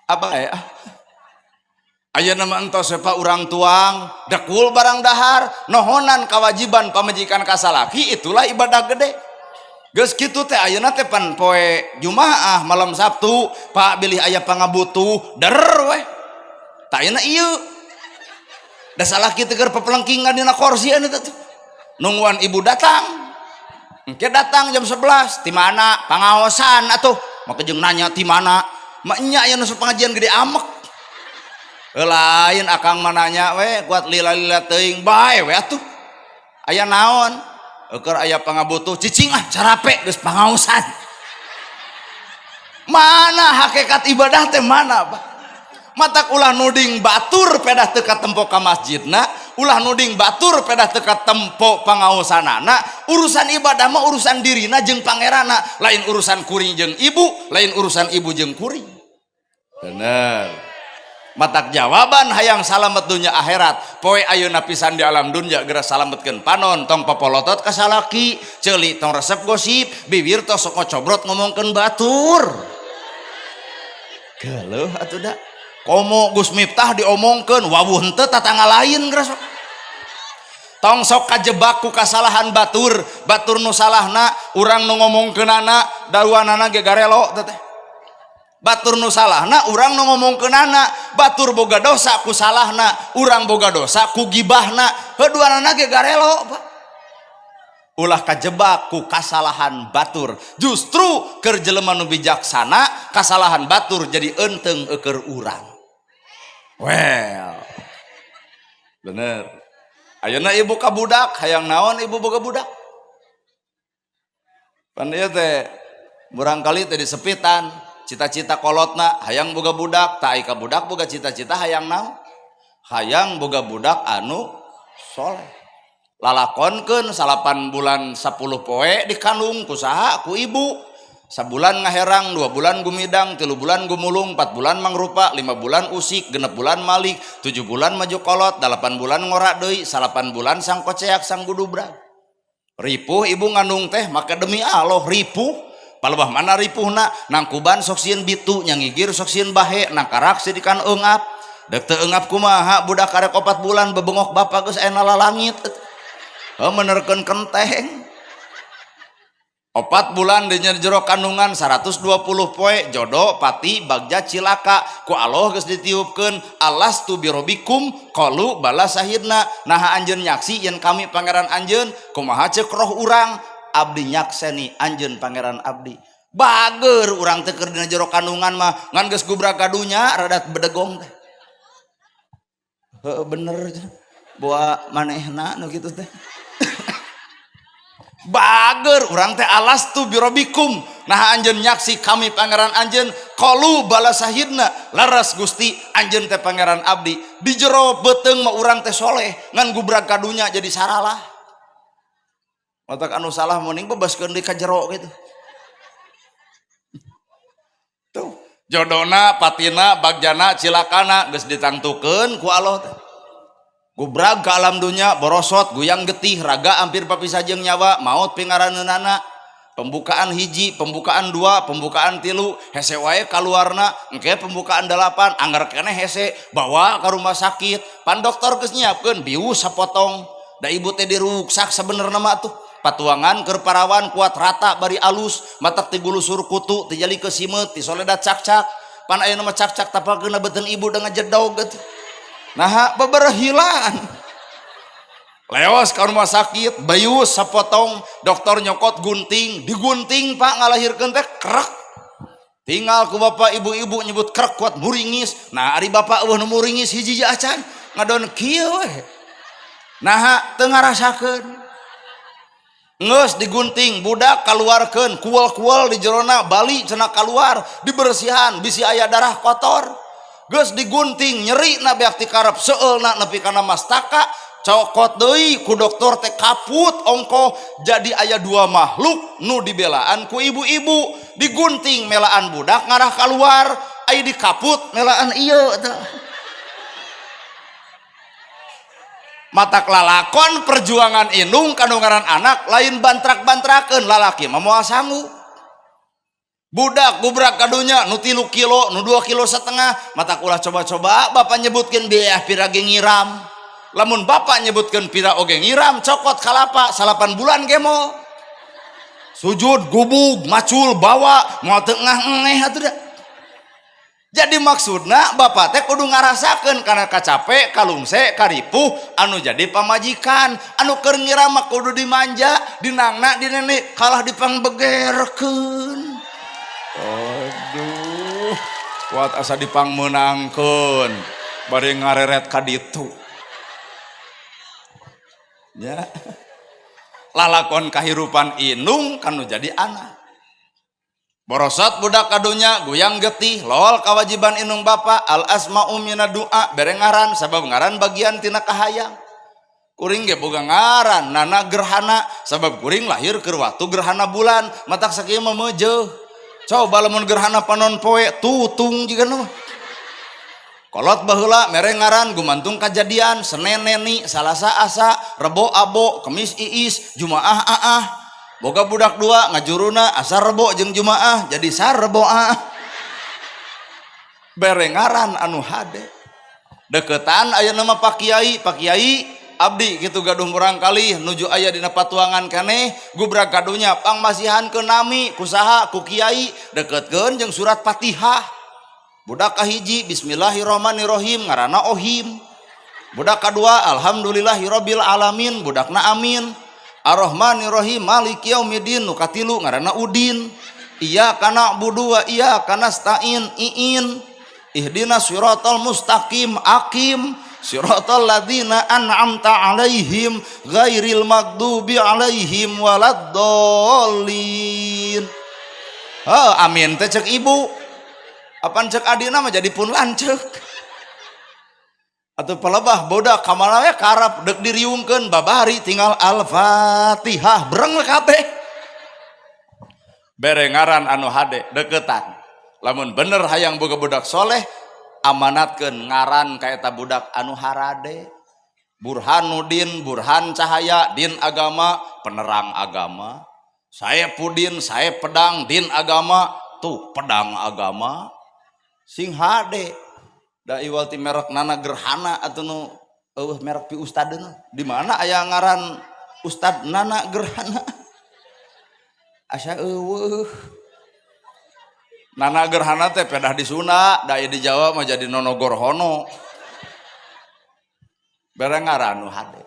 apa ya. Ayeuna mah entos we Pak urang tuang dekul barang dahar nohonan kewajiban pamajikan ka salaki itulah ibadah gede. Geus kitu teh ayeuna teh pan poe Jumaah malam Sabtu Pak bilih aya pangabutuh der we. Tah ayeuna ieu da salaki teh keur pepelengkingan dina kursi anu teh nungguan ibu datang. Engke datang jam 11 ti mana pangaosan atuh maka jeung nanya ti mana mah nya aya nu pengajian gede amek. Lain akang mananya we kuat lila-lila teuing bae we atuh. Aya naon? Eueur aya pangabutuh cicing ah carape geus pangaosan. Mana hakikat ibadah teh mana, Pak? Matak ulah nuding batur pedah teu katempo ka masjidna, ulah nuding batur pedah teu katempo pangaosanana. Urusan ibadah mah urusan dirina jeung pangeranna, lain urusan kuring jeung ibu, lain urusan ibu jeung kuring. Bener. Matak jawaban hayang salamet dunya akhirat poe ayeuna pisan di alam dunya geura salametkeun panon tong popolotot ka salaki ceuli tong resep gosip bibir tong sok ngocobrot ngomongkeun batur geuleuh atuh da komo Gus Miftah diomongkeun wawuh henteu tatangga lain geura sok tong sok kajebak ku kasalahan batur batur nu salahna urang nu ngomongkeunana daruanana ge garelo teh. Batur nu salahna urang nu ngomongkeunana batur boga dosa ku salahna urang boga dosa ku gibahna heuduanana ge garelo Pak. Ulah kajebak ku kasalahan batur justru keur jelema nu bijaksana kasalahan batur jadi eunteng eueur urang. Well bener ayeuna ibu ka budak hayang naon ibu boga budak pan ieu teh murangkali teh disepitan cita-cita kolotna hayang boga budak tak ai ka budak boga cita-cita hayang naon hayang boga budak anu soleh lalakonkeun 8 bulan 10 poe dikandung ku saha ku ibu sabulan ngaherang 2 bulan gumidang 3 bulan gumulung 4 bulan mangrupa 5 bulan usik 6 bulan malik 7 bulan maju kolot 8 bulan ngorak deui 8 bulan sang koceak sang gudubrag ripuh ibu ngandung teh maka demi Allah ripuh palebah mana ripuhna nangkuban sok sieun bitu nyangigir sok sieun bahe nangkarak sidikan eungap dek teu eungap kumaha budak karek 4 bulan bebengok bapak geus aya lalangit heuh menerkeun kenteng 4 bulan di jero kandungan 120 poe jodoh pati bagja cilaka ku Allah geus ditiupkeun alastu birobikum qalu bala sahidna naha anjeun nyaksi yen kami pangeran anjeun kumaha ceuk roh urang abdi nyakseni anjeun pangeran abdi bager urang teh keur dina jero kandungan mah ngan geus gubrak ka dunya rada bedegong teh heuh bener boa manehna nu kitu teh bager urang teh alastu birobikum nah anjeun nyaksi kami pangeran anjeun qalu bala sahidna laras Gusti anjeun teh pangeran abdi di jero beuteung mah urang teh soleh ngan gubrak ka dunya jadi saralah otak anu salah mending bebaskeun deui ka jero gitu. Tuh, jodona, patina, bagjana, cilakana geus ditangtukeun ku Allah teh. Gubrag ka alam dunya, borosot, guyang getih, raga hampir papisah jeung nyawa, maot pingaraneunana. Pembukaan hiji, pembukaan dua, pembukaan tilu, hese wae kaluarna. Engke pembukaan delapan, anggar keneh hese, bawa ke rumah sakit. Pan dokter geus nyiapkeun bius sapotong. Da ibu teh diruksak sebenerna mah tuh. Patuangan keur parawan kuat rata bari alus, matak ti gulusur kutu ti jali ke simeut, ti soleda cak-cak. Pan ayeuna mah cak-cak tapalkeun beuteung ibu da ngajedog atuh. Naha beberhilan. Lewas ke rumah sakit, bius sapotong, dokter nyokot gunting, digunting Pak, ngalahirkeun teh krek. Tinggal ku bapak ibu-ibu nyebut krek kuat muringis. Nah, ari bapak eueuh nu muringis hiji acan, ngadon kieu we. Naha teu ngarasakeun. Geus digunting, budak kaluarkeun, kuel-kuel di jerona, bali cenah kaluar, dibersihan, bisi aya darah kotor. Geus digunting, nyeri na beak ti karep, seueulna nepi kana mastaka, cokot deui ku dokter teh kaput ongkoh. Jadi aya dua makhluk nu dibelaan ku ibu-ibu, digunting melaan budak ngarah keluar, aya dikaput melaan ieu teh. Matak lalakon perjuangan indung kanu ngaran anak lain bantrak-bantrakeun, lalaki mah moal sanggup. Budak gubrak kadunya nu 3 kilo, nu 2 kilo setengah, matak ulah coba-coba bapak nyebutkeun biaya pira ge ngiram. Lamun bapak nyebutkeun pira oge ngiram, cokot kalapa 8 bulan gemo. Sujud gubug macul bawa moal teu ngah-ngeh atuh da. Jadi maksudna bapak teh kudu ngarasakeun kana kacape, kalungse, karipuh anu jadi pamajikan, anu keur ngiram mah kudu dimanja, dinangna, dinene, kalah dipangbegerkeun. Aduh, kuat asa dipangmeunangkeun, bari ngareret ka ditu. Ya. Lalakon kahirupan indung kanu jadi anak. Borosot budak kadunya goyang getih lol kewajiban indung bapak al asma'u mina du'a bere ngaran sabab ngaran bagian tina kahayang. Kuring ge boga ngaran Nana Gerhana sabab kuring lahir keur waktu gerhana bulan, matak sakieu mah meujeuh. Coba lamun gerhana panon poe tutung jiga mah. Kolot baheula mere ngaran gumantung kajadian Senen Neni, Salasa Asa, Rebo Abo, Kemis Iis, Jumaah Aah. Boga budak dua ngajuruna asa Rebo jeung Jumaah jadi Sarbo Aah. Bere ngaran anu hade. Deketan aya nama Pak Kiai, Pak Kiai abdi kitu gaduh murang kali nuju aya dina patuangan keneh gubrak kadunya pangmasihan ke nami kusaha ku kiai deketkeun jeung surat Fatihah. Budak kahiji bismillahirrahmanirrahim ngaranna Ohim. Budak kadua alhamdulillahirabbil alamin budakna Amin. Arrahmanirrahim maliki yaumiddin nu katilu ngaranna Udin. Iyyaka na'budu wa iyyaka nasta'in iin. Ihdinas siratal mustaqim akim. Siratal ladzina an'amta 'alaihim ghairil maghdubi 'alaihim waladdallin. Heuh, amin teh cek ibu. Apan cek adina mah jadi pun lanceuk. Atuh pelebah bodak kamana we karap deuk diriungkeun babari tinggal Al-Fatihah breng we kabeh. Bere ngaran anu hade deketan. Lamun bener hayang boga budak soleh amanatkeun ngaran ka eta budak anu harade. Burhanuddin, Burhan cahaya, din agama, penerang agama. Saepudin, Saep pedang, din agama, tuh pedang agama. Sing hade. Da iwal ti merek Nana Gerhana atuh nu eueuh merek pi ustadeuna. Di mana aya ngaran Ustad Nana Gerhana? Asa eueuh. Nana Gerhana teh pedah di Sunda, da di Jawa mah jadi Nono Gorhono. Bere ngaran nu hade.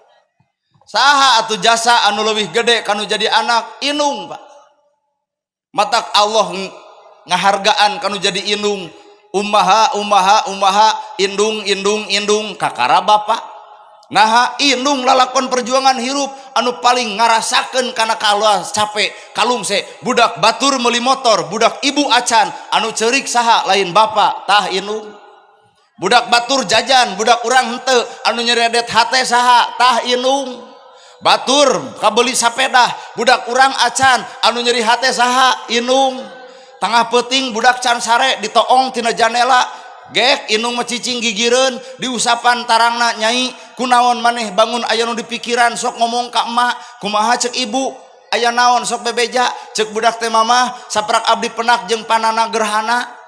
Saha atuh jasa anu leuwih gede kanu jadi anak? Inung, Pak. Matak Allah ngahargaan kanu jadi indung. Umaha umaha umaha indung indung indung kakara bapak. Naha indung lalakon perjuangan hirup anu paling ngarasakeun kana kaluar capek kalungse budak batur meuli motor budak ibu acan anu ceurik saha lain bapak tah indung. Budak batur jajan budak urang henteu anu nyeredet hate saha tah indung. Batur kabeli sapedah budak urang acan anu nyeri hate saha indung. Tengah peuting budak can sare ditoong tina janela gek indung mah cicing gigireun diusapan tarangna nyai kunaon maneh bangun aya nu dipikiran sok ngomong ka emak kumaha cek ibu Aya naon sok bebeja? Cek budak teh, "Mamah, saprak abdi penak jeung panana gerhana.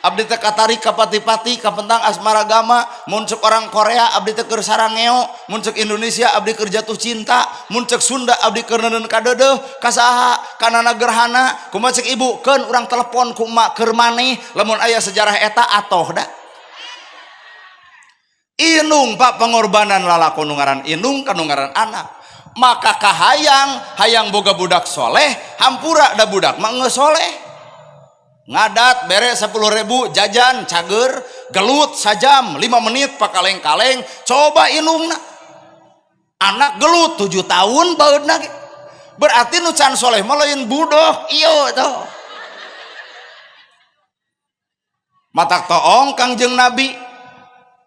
Abdi teh katarik ka pati-pati kapentang asmaragama. Mun cek orang Korea, abdi teh keur sarangeo. Mun cek Indonesia, abdi keur jatuh cinta. Mun cek Sunda, abdi keur neuneun kadeudeuh. Ka saha? Ka nana gerhana." Kumaha cek ibu? "Keun urang telepon ku emak keur maneh, lamun aya sejarah eta atoh da." Indung, Pak, pengorbanan lalakon nu ngaran indung ka nu ngaran anak. Maka kahayang hayang boga budak soleh, hampura, da budak mah geus soleh. Ngadat bere 10.000 jajan, cager. Gelut sajam 5 menit pakaleng-kaleng. Coba indungna, anak gelut 7 tahun baeudna ge. Berarti nu can soleh mah lain budak ieu tuh. Matak toong Kangjeng Nabi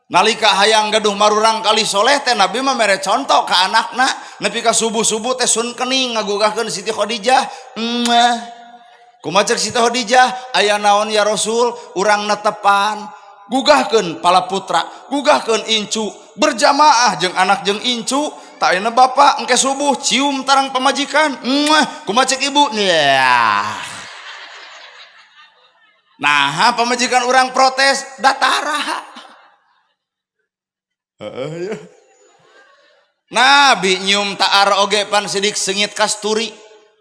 nalika hayang gaduh marurang kali soleh teh, Nabi mah mere contoh ka anakna nepi ka subuh-subuh teh sun kening ngagugahkeun Siti Khadijah. Mwah. Kumaha cek Siti Khadijah? "Aya naon ya Rasul?" "Urang netepan, gugahkeun pala putra, gugahkeun incu, berjamaah jeung anak jeung incu. Tak ayeuna bapak engke subuh cium tarang pamajikan." Mwah. Kumaha cek ibu? Ya. Nah, pamajikan urang protes datara. Heeh ya. Nabi nyium taar oge pan sidik sengit kasturi.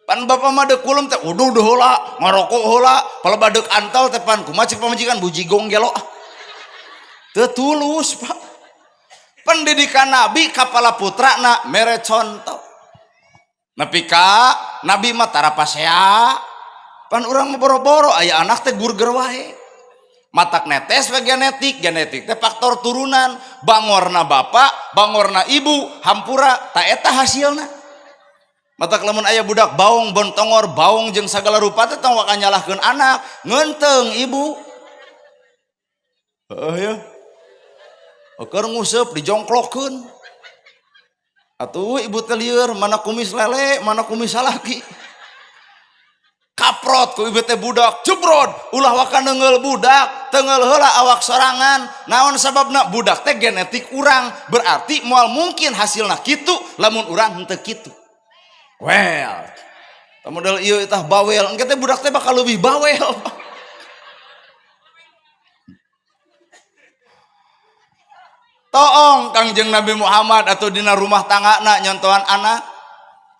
Pan bapak mah deuk kulem teh uduh duh heula, ngarokok heula, palebah deuk antal teh pan kumaha cek pamajikan, bujigong gelo. Teu tulus, Pak. Pendidikan Nabi kapala putrana mere contoh. Nepi ka Nabi mah tara pasea. Pan urang mah boro-boro aya anak teh gurger wae. Matak netes we genetik, genetik teh faktor turunan. Bangorna bapak, bangorna ibu, hampura, ta eta hasilna. Matak lamun aya budak baong bontongor, baong jeung sagala rupa teh tong waka nyalahkeun anak, ngeunteung ibu. Heeh ya. Keur nguseup dijongklokkeun. Atuh ibu teh lieur, mana kumis lele, mana kumis salaki. Kaprot ku ibu teh budak, jebrod, ulah waka neunggeul budak, teunggeul heula awak sorangan. Naon sababna? Budak teh genetik urang, berarti moal mungkin hasilna kitu lamun urang henteu kitu. Well, model ieu tah bawel, engke teh budak teh bakal lebih bawel. Toong Kangjeng Nabi Muhammad atau dina rumah tangga nyontohan anak.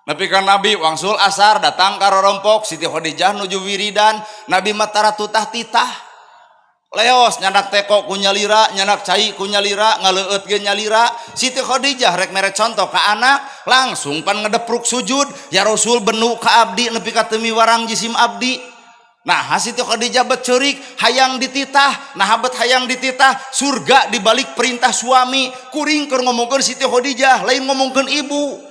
Nepi ka Nabi wangsul asar datang ka rorompok Siti Khadijah nuju wiridan, Nabi mah tara tutah titah. Leos nyandak teko ku nyalira, nyandak cai ku nyalira, ngaleueut ge nyalira. Siti Khadijah rek mere contoh ka anak, langsung pan ngedepruk sujud, "Ya Rasul, benu ka abdi nepi ka teu miwarang jisim abdi." Nah, Siti Khadijah bet ceurik hayang dititah, nah bet hayang dititah, surga dibalik perintah suami. Kuring keur ngomongkeun Siti Khadijah, lain ngomongkeun ibu.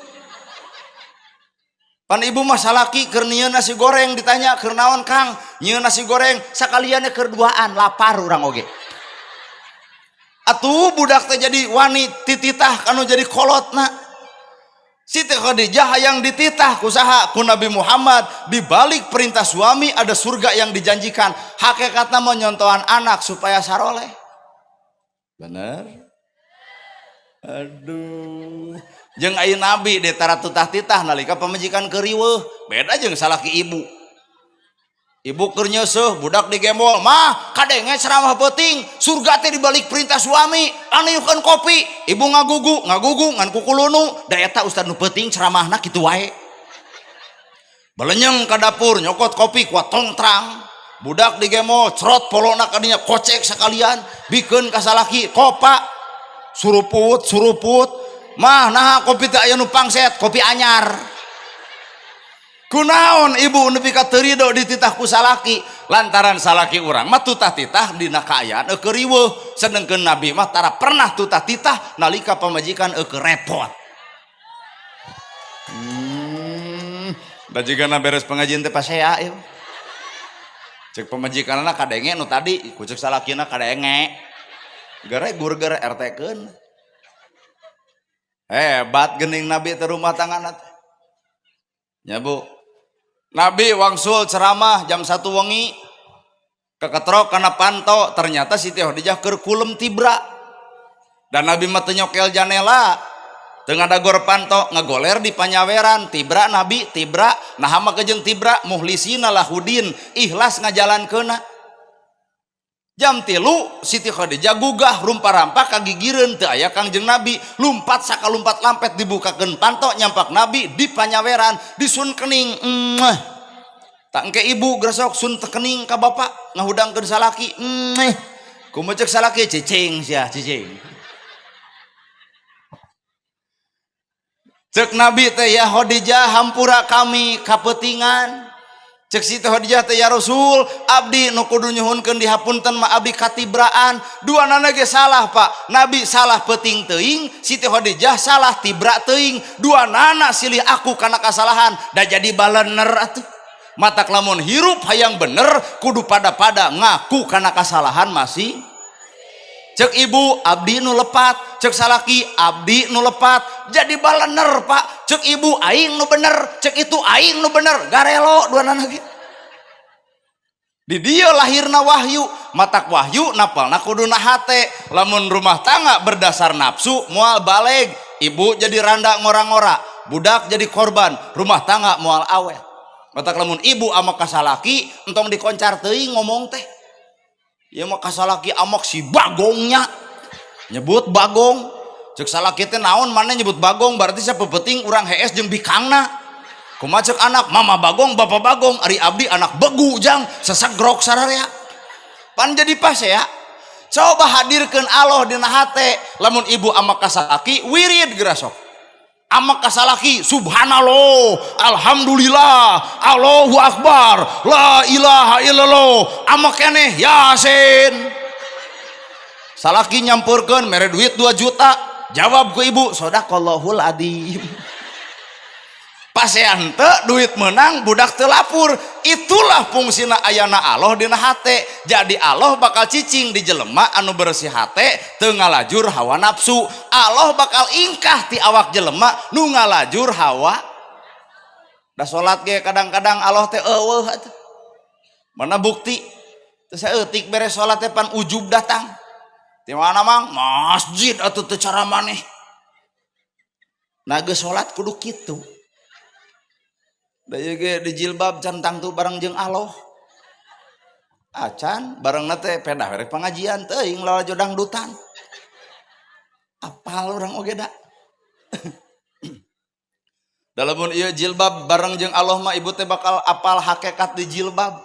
Pan ibu mah salaki keur nyieun nasi goreng ditanya, "Keur naon, Kang?" "Nyieun nasi goreng sakaliannya keur duaan, lapar urang oge." Atuh budak teh jadi wani tititah kanu jadi kolotna. Siti Khadijah hayang dititah ku saha? Ku Nabi Muhammad. Di balik perintah suami ada surga yang dijanjikan. Hakikatna mau nyontohan anak supaya saroleh. Bener? Aduh. Jeung aya Nabi di tara tutah-titah nalika pamajikan keur riweuh, beda jeung salaki ibu. Ibu keur nyeuseuh, budak digembol, "Mah, kadenge ceramah peuting, surga teh dibalik perintah suami, aniukeun kopi." Ibu ngagugu, ngagugu ngan kukulunu, da eta ustad nu peuting ceramahna kitu wae. Belenyeng ka dapur, nyokot kopi kuat tongtrang. Budak digembol, cerot polona kadinya kocek sekalian, bikeun ka salaki, "Kopa." Suruput, suruput. "Mah, nah kopi teh aya nu pangset, kopi anyar." Kunaon ibu nepi ka teu rido dititah ku salaki? Lantaran salaki urang mah tutah titah dina kaayaan eueuh riweuh, sedengkeun Nabi mah tara pernah tutah titah nalika pamajikan eueuh repot. Da jigana beres pengajian teh pasea ieu. Cek pamajikanna kadenge nu tadi, ku cek salakina kadenge. Gere gurger RT-keun. Hebat geuning Nabi teh rumah tangga teh. Ya Bu. Nabi wangsul ceramah jam 1 wengi keketrok karena panto, ternyata Siti Khadijah keur kulem tibra dan Nabi mah teu nyokel janela. Teu ngadagor panto, ngagoler di panyaweran, tibra Nabi, tibra, nah make jeung tibra muhlisina lahudin, ikhlas ngajalankeunna. Jam 3 Siti Khadijah gugah rumpa-rampa kagigireun teu aya Kangjeng Nabi, lumpat sakalumpat lampet dibukakeun panto nyampak Nabi di panyaweran, disun kening. Tak engke ibu gresok sun tekening ka bapak ngahudangkeun salaki. Kumaha cek salaki cicing sia cicing. Cek Nabi teh ya Khadijah hampura kami kapetingan. Cek Siti Khadijah teh ya Rasul abdi nu kudu nyuhunkeun dihapunten ma abdi katibraan. Duanana ge salah Pak. Nabi salah peuting teuing, Siti Khadijah salah tibra teuing. Duanana silih aku kana kasalahan da jadi balener atuh. Matak lamun hirup hayang bener kudu pada-pada ngaku kana kasalahan masih. Cek ibu abdi nu lepat, cek salaki abdi nu lepat, jadi balener Pak. Cek ibu aing nu bener, cek itu aing nu bener, garelo duanana ge. Di dieu lahirna wahyu, matak wahyu napalna kuduna hate. Lamun rumah tangga berdasar nafsu moal baleg, ibu jadi randa ngora-ngora, budak jadi korban, rumah tangga moal awet. Matak lamun ibu ama kasalaki entong dikoncar teuing ngomong teh. Ieu mah kasalaki amak si bagongnya nyebut bagong. Cek salaki teh naon maneh nyebut bagong berarti sapepeting urang hees jeung bikangna. Kumaha cek anak mama bagong bapak bagong ari abdi anak begu jang sesegrok sararea. Pan jadi pas ya. Coba hadirkeun Allah dina hate lamun ibu amak kasalaki wirid gerasok. Amak kasalaki subhanallah alhamdulillah Allahu akbar la ilaha illallah amak keneh yasin. Salaki nyampurkeun mere duit 2 juta jawab ku ibu sadaqallahul adzim. Pasean teu duit menang budak teu lapur. Itulah fungsina ayana Allah dina hate. Jadi Allah bakal cicing di jelema anu bersih hate teu ngalajur hawa nafsu. Allah bakal ingkah ti awak jelema nu ngalajur hawa. Da salat ge kadang-kadang Allah teh eueuh atuh. Mana bukti? Teu saeutik beres salat teh pan ujub datang. Di mana mang? Masjid atuh teu cara maneh. Nah geus salat kudu kitu. Da ieu ge di jilbab can tangtu bareng jeung Allah. Acan barengna teh pedah rek pengajian teuing lalajo dangdutan. Apal urang oge da. Da lamun ieu jilbab bareng jeung Allah mah ibu teh bakal apal hakikat di jilbab.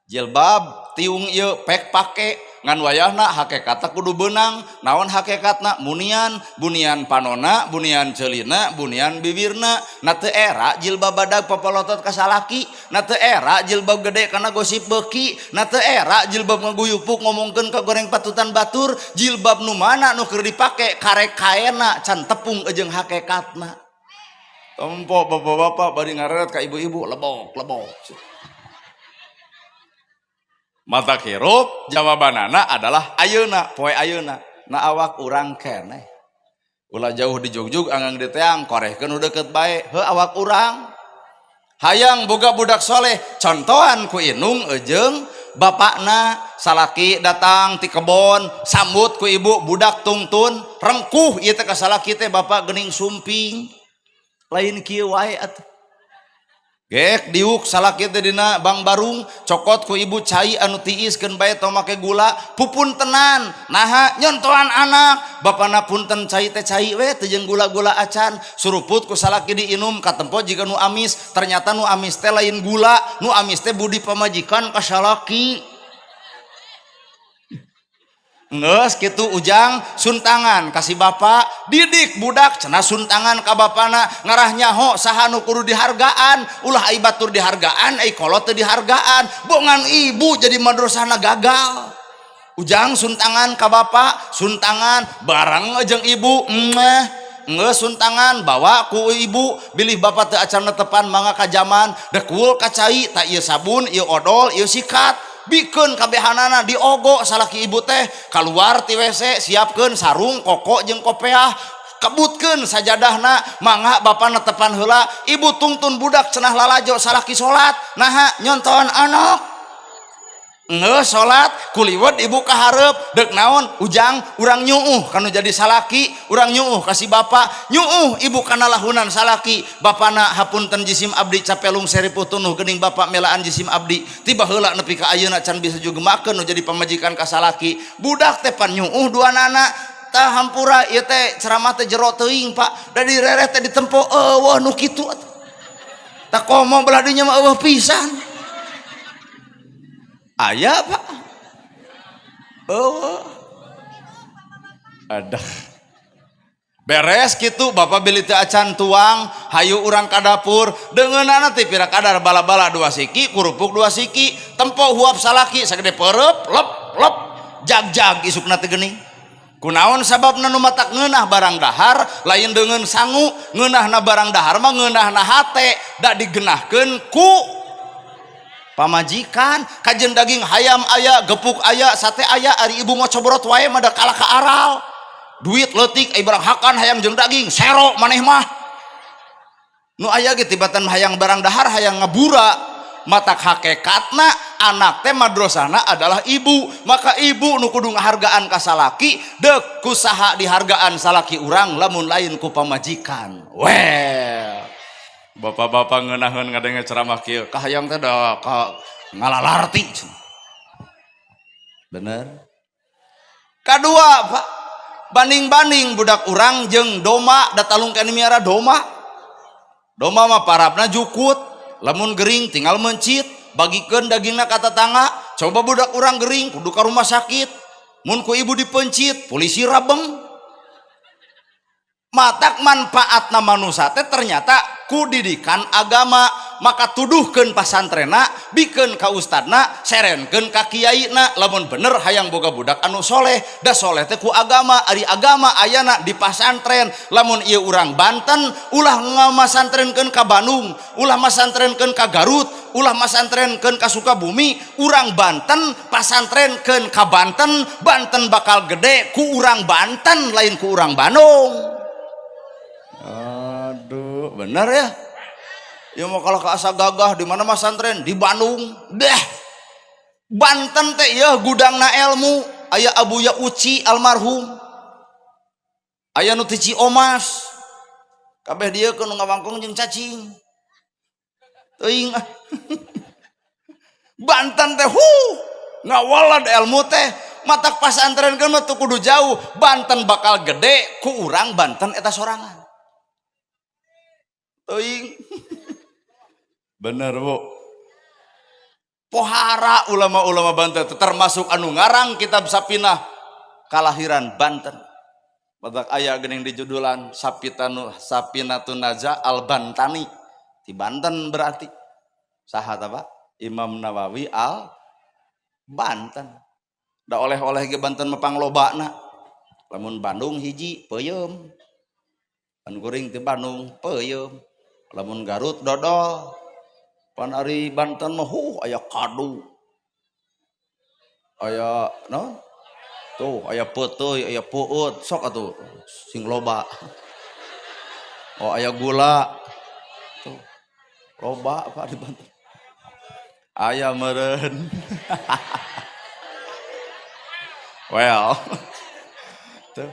Jilbab tiung ieu pek pake ngan wayahna hakikatna kudu beunang. Naon hakikatna? Munian, bunian panona, bunian ceulina, bunian bibirna. Na teu era jilbab badag papalotot ka salaki, na teu era jilbab gede kana gosip beuki, na teu era jilbab ngaguyupuk ngomongkeun ka goreng patutan batur. Jilbab nu mana nu keur dipake karek kaena can tepung jeung hakikatna. Tempo bapak-bapak bari ngareret ka ibu-ibu lebok lebok. Mata hirup jawabanana adalah ayeuna poe ayeuna na awak urang keneh. Ulah jauh di jugjug anggang di teang korehkeun nu deukeut bae heuh awak urang. Hayang boga budak soleh contohan ku inung jeung bapakna. Salaki datang ti kebon sambut ku ibu budak tungtun rengkuh ieu teh ka salaki teh bapak geuning sumping. Lain kieu wae atuh. Gek diuk salaki teh dina bang barung cokot ku ibu cai anu tiis keun bae tong make gula pupun tenan naha nyontohan anak bapana punten cai teh cai we teu jeung gula-gula acan suruput ku salaki diinum katempo jiga nu amis ternyata nu amis teh lain gula nu amis teh budi pamajikan ka salaki. Geus kitu ujang suntangan kasih bapak didik budak cenah suntangan ka bapana ngarah nyaho saha nu kudu dihargaan ulah ai batur dihargaan ai kolot teu dihargaan bongan ibu jadi madrasahna gagal. Ujang suntangan ka bapak suntangan bareng jeung ibu meh geus suntangan bawa ku ibu bilih bapak teu acan tepan mangga ka jaman dekul ka cai ta ieu sabun ieu odol ieu sikat bikeun kabehanana diogo salaki ibu teh keluar ti WC siapkeun sarung koko jeung kopeah kebutkeun sajadahna mangga bapana tepan heula ibu tungtun budak cenah lalajo salaki salat naha nyontohan anak. Nge salat kuliwet ibu kaharep dek naon ujang urang nyuuh kanu jadi salaki, urang nyuuh kasih bapak nyuuh ibu kana lahunan salaki. Bapana hapunten jisim abdi capelung seripu tunuh geuning bapak melaan jisim abdi tiba heula nepi ka ayeuna can bisa juga makeun nu jadi pamajikan ka salaki. Budak teh pan nyuuh dua nana tah hampura ieu teh ceramah teh jero teuing Pak, da direreh teh ditempo eueuh nu kitu atuh. Tah komo belah dinya mah eueuh pisan. Aya Pak. Oh. Adah. Beres gitu bapak beli teu acan tuang, hayu urang ka dapur, deungeunana teh pira kadar bala-bala 2 siki, kurupuk 2 siki, tempo huap salaki sagede perep, lep lep, jag-jag isukna teh geuning. Kunaon sababna nu matak ngeunah barang dahar lain deungeun sangu, ngeunahna barang dahar mah ngeunahna hate, da digenahkeun ku pamajikan. Kajen daging hayam aya, gepuk aya, sate aya, ari ibu ngocobrot wae mah da kalah ka aral. Duit leutik ai barang hakan hayang jeung daging, sero maneh mah. Nu aya ge tibatan hayang barang dahar hayang ngabura. Matak hakikatna anak teh madrasahna adalah ibu, maka ibu nu kudu ngahargaan ka salaki, deuk ku saha dihargaan salaki urang lamun lain ku pamajikan. Well, bapak-bapak ngeunaheun ngadenge ceramah kieu, kahayang teh da ka ngalalarti. Bener. Kadua, Pak, banding-banding budak urang jeung doma, da talung keneh miara doma. Doma mah parabna jukut, lamun gering tinggal mencit, bagikeun dagingna ka tetangga. Coba budak urang gering kudu ka rumah sakit, mun ku ibu dipencit, polisi rabeng. Matak manfaatna manusia teh ternyata ku didikan agama, maka tuduhkeun pasantrena, bikeun ka ustadna, serenkeun ka kiaina lamun bener hayang boga budak anu soleh. Da soleh teh ku agama, ari agama ayana di pasantren. Lamun ieu urang Banten ulah ngamasantrenkeun ka Bandung, ulah masantrenkeun ka Garut, ulah masantrenkeun ka Sukabumi, urang Banten pasantrenkeun ka Banten, Banten bakal gede ku urang Banten lain ku urang Bandung. Aduh, bener ya? Ya mau kalau ke asa gagah di mana masantren? Di Bandung. Deh. Banten teh ya gudangna ilmu. Aya Abuya Uci almarhum. Aya nu ti Ciomas. Kabeh dieu keun ngawangkong jeung cacing. Teuing ah. Banten teh huh, ngawalad ilmu teh. Matak pasantren kan mah teu kudu jauh. Banten bakal gede ku urang Banten eta sorangan. Teuing. Bener Bu. Pohara ulama-ulama Banten termasuk anu ngarang kitab Sapinah kalahiran Banten. Batak aya geuning di judulan Sapitanu Sapinatun Naja Al Bantani di Banten berarti. Saha ta Pak? Imam Nawawi Al Banten. Da oleh-oleh ge Banten mah panglobana. Lamun Bandung hiji peuyeum. Pan kuring ti Bandung peuyeum. Lamun Garut dodol. Pan ari Banten mah huh aya kadu. Aya naon? Tuh aya peuteuy, aya peueut, sok atuh sing loba. Oh aya gula. Tuh. Loba Pak di Banten. Aya meureun. Well. Tuh.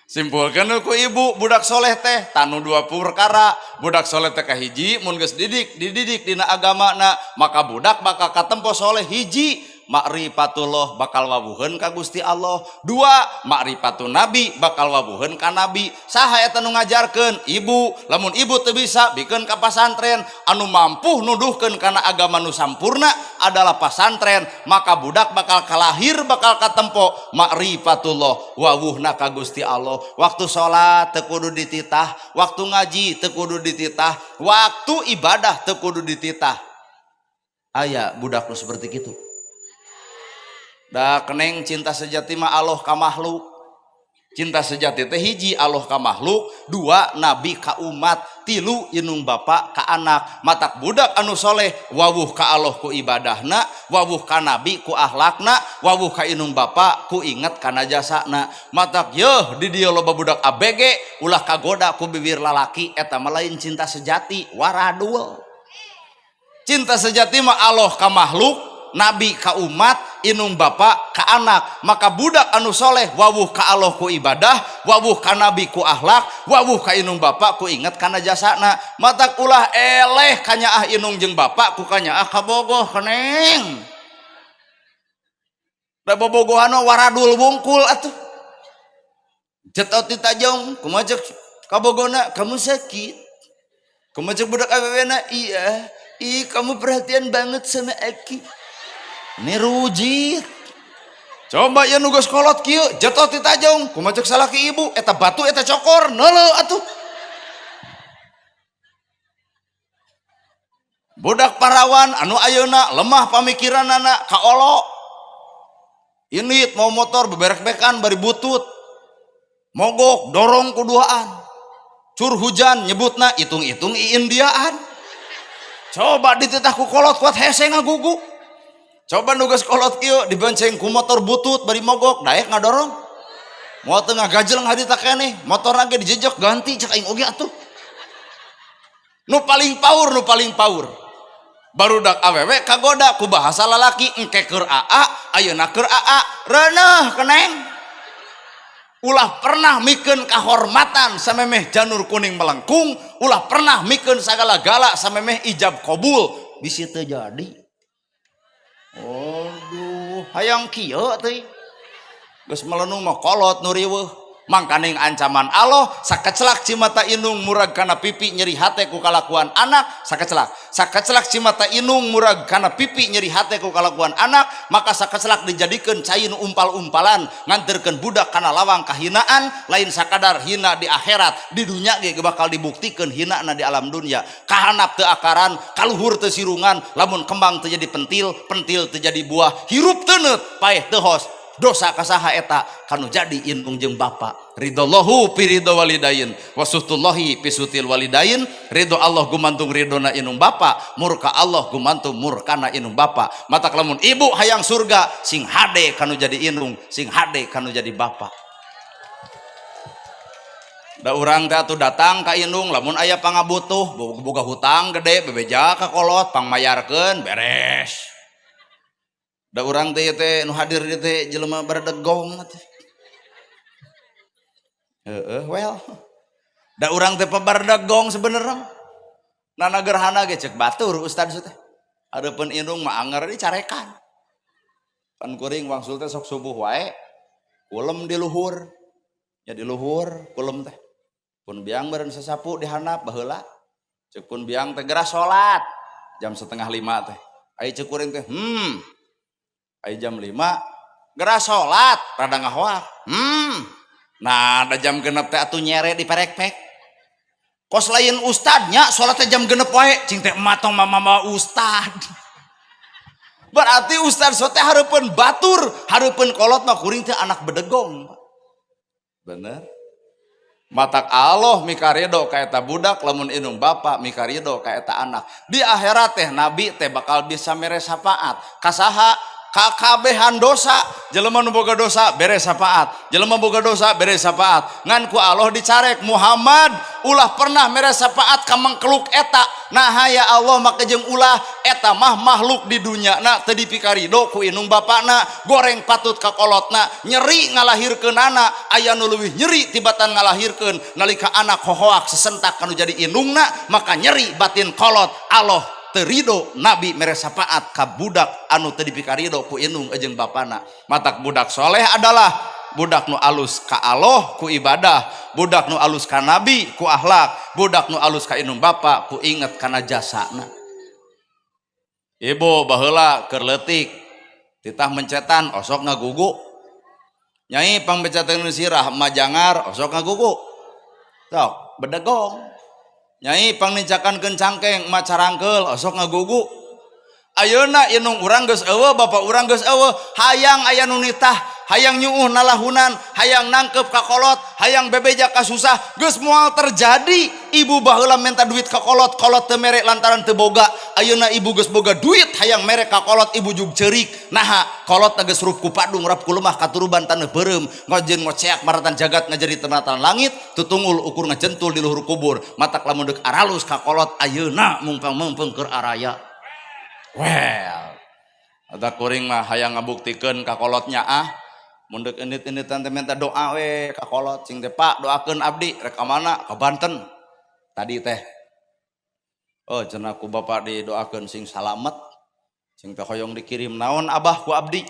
Simpulkan ku ibu budak soleh teh tanu dua perkara. Budak soleh teh kahiji mun geus didik dididik dina agamana, maka budak bakal katempo soleh. Hiji, makrifatullah bakal wawuheun ka Gusti Allah. Dua, makrifatun nabi bakal wawuheun ka nabi. Saha eta nu ngajarkeun? Ibu. Lamun ibu teu bisa bikeun ka pasantren. Anu mampu nuduhkeun kana agama nu sampurna adalah pasantren, maka budak bakal kalahir bakal katempo makrifatullah, wawuhna ka Gusti Allah. Waktu salat teu kudu dititah, waktu ngaji teu kudu dititah, waktu ibadah teu kudu dititah. Aya budak nu seperti kitu. Da keneng cinta sejati mah Allah ka makhluk. Cinta sejati teh hiji Allah ka makhluk, dua nabi ka umat, tilu inung bapa ka anak. Matak budak anu soleh wawuh ka Allah ku ibadahna, wawuh ka nabi ku akhlakna, wawuh ka inung bapa ku inget kana jasana. Matak yeuh di dieu loba budak ABG ulah kagoda ku bibir lalaki, eta mah lain cinta sejati, waradul. Cinta sejati mah Allah ka makhluk, Nabi ka umat, inung bapak ka anak. Maka budak anu soleh wawuh ka Allah ku ibadah, wawuh ka Nabi ku akhlak, wawuh ka inung bapak ku inget kana jasana. Matak ulah eleh kanyaah inung jeung bapak ku kanyaah kabogoh keneng. Da bobogohan waradul wungkul atuh. Jetot ditajong, kumaha cek kabogona, kamu sakit. Kumaha cek budak awewena, iya. Ih, kamu perhatian banget sama Aki. Ini rujit. Coba ya nugas kolot kieu, jetot ditajong, kumaha cek salaki ibu, eta batu eta cokor, neuleuh atuh. Budak parawan anu ayeuna lemah pamikiranana kaolo. Ini mau motor beberek-bekan bari butut. Mogok dorong kuduaan. Cur hujan nyebutna hitung-hitung Indiaan. Coba dititah ku kolot kuat hese ngagugu. Coba nugas kolot kieu dibonceng ku motor butut bari mogok daek ngadorong. Moal teu ngagajel ngadita keneh, motorna ge dijejek ganti cek aing oge atuh. Nu paling paur, nu paling paur. Barudak awewe kagoda ku bahasa lalaki engke keur aa, ayeuna keur aa, reuneuh keneng. Ulah pernah mikeun kahormatan samemeh janur kuning melengkung, ulah pernah mikeun sagala-gala samemeh ijab kabul, bisi teu jadi. Aduh, hayang kieu teh. Geus melenung mah kolot nu riweuh. Mangkaning ancaman Allah sakecelak cimata inung murag kana pipi nyeri hate ku kalakuan anak, sakecelak. Sakecelak cimata inung murag kana pipi nyeri hate ku kalakuan anak, maka sakecelak dijadikeun cai nu umpal-umpalan, nganterkeun budak kana lawang kahinaan, lain sakadar hina di akhirat, di dunya ge bakal dibuktikeun hinana di alam dunya. Kahanap teu akaran, kaluhur teu sirungan, lamun kembang teu jadi pentil, pentil teu jadi buah, hirup teu neut, paeh teu hos. Dosa kasaha eta kanu jadi indung jeung bapa. Ridallahu fi ridho walidain wasuhtullahi fi suhtil walidain. Ridho Allah gumantung ridona indung bapa, murka Allah gumantung murkana indung bapa. Matak lamun ibu hayang surga sing hade kanu jadi indung, sing hade kanu jadi bapa. Da urang teh atuh datang ka indung lamun aya pangabutuh, boga hutang gede bebeja ka kolot pangmayarkeun beres. Da urang teh teh nu hadir di teh jelema berdegong teh. Heeh, well. Da urang teh pabardegong sebenarnya. Nana gerhana ge cek batur ustad teh. Hareupeun indung mah anger dicarekan. Pan kuring wangsul teh sok subuh wae. Kulem di luhur. Ya di luhur kulem teh. Pun biang beureun sasapu di handap baheula. Cek pun biang teh geura salat jam 4:30 teh. Ai cek kuring teh, Ai jam 5 geura salat rada ngahoak. Nah, ada jam 6 teh atuh nyere di perekpek. Kos lain ustadnya salat teh jam 6 wae, cing teh emak tong mama ustad. Berarti ustad so teh hareupeun batur, hareupeun kolot mah kuring teh anak bedegong. Bener? Matak Allah mikarido ka eta budak, lamun indung bapa mikarido ka eta anak. Di akhirat teh nabi teh bakal bisa mere syafaat. Kasaha? Kakabehan dosa, jelema nu boga dosa bere syafaat, jelema boga dosa bere syafaat. Ngan ku Allah dicarek Muhammad ulah pernah mere syafaat ka mangkeluk eta. Nah ya Allah maka jeung ulah eta mah makhluk di dunya na teu dipikarido ku indung bapana, goreng patut ka kolotna, nyeri ngalahirkeunana, aya nu leuwih nyeri tibatan ngalahirkeun nalika anak hohoak sesentak kanu jadi indungna, maka nyeri batin kolot. Allah terido nabi mere syafaat ka budak anu teu dipikarido ku indung jeung bapana. Matak budak soleh adalah budak nu alus ka Allah ku ibadah, budak nu alus ka nabi ku akhlak, budak nu alus ka indung bapa ku inget kana jasana. Ibu baheula keur leutik titah mencetan osok ngagugu. Nyai pangbecateun sirah majangar osok ngagugu. Sok bedegong. Nyai pangnincakankeun cangkeng macarangkeul osok ngagugu. Ayeuna indung urang geus eueuh, bapa urang geus eueuh, hayang aya nu nitah, hayang nyuuh nalahunan, hayang nangkep ka kolot, hayang bebeja ka susah, geus moal terjadi. Ibu baheula minta duit ka kolot, kolot teu mere lantaran teu boga. Ayeuna ibu geus boga duit hayang mere ka kolot, ibu jug ceurik. Naha kolot geus rup ku padung, rap ku lemah katuruban taneuh beureum, ngojeun ngoceak maratan jagat ngajari tematan langit, tutungul ukur ngajentul di luhur kubur. Matak lamun deuk aralus ka kolot ayeuna mungpang-mungpung keur araya. Well, Eta kuring mah hayang ngabuktikeun ka kolotnya ah. Mun deuk indit-inditan teh minta doa we ka kolot cing teh Pak doakeun abdi rek ka mana? Ka Banten. Tadi teh. Oh cenah ku bapak didoakeun sing salamet. Cing teh hoyong dikirim naon abah ku abdi.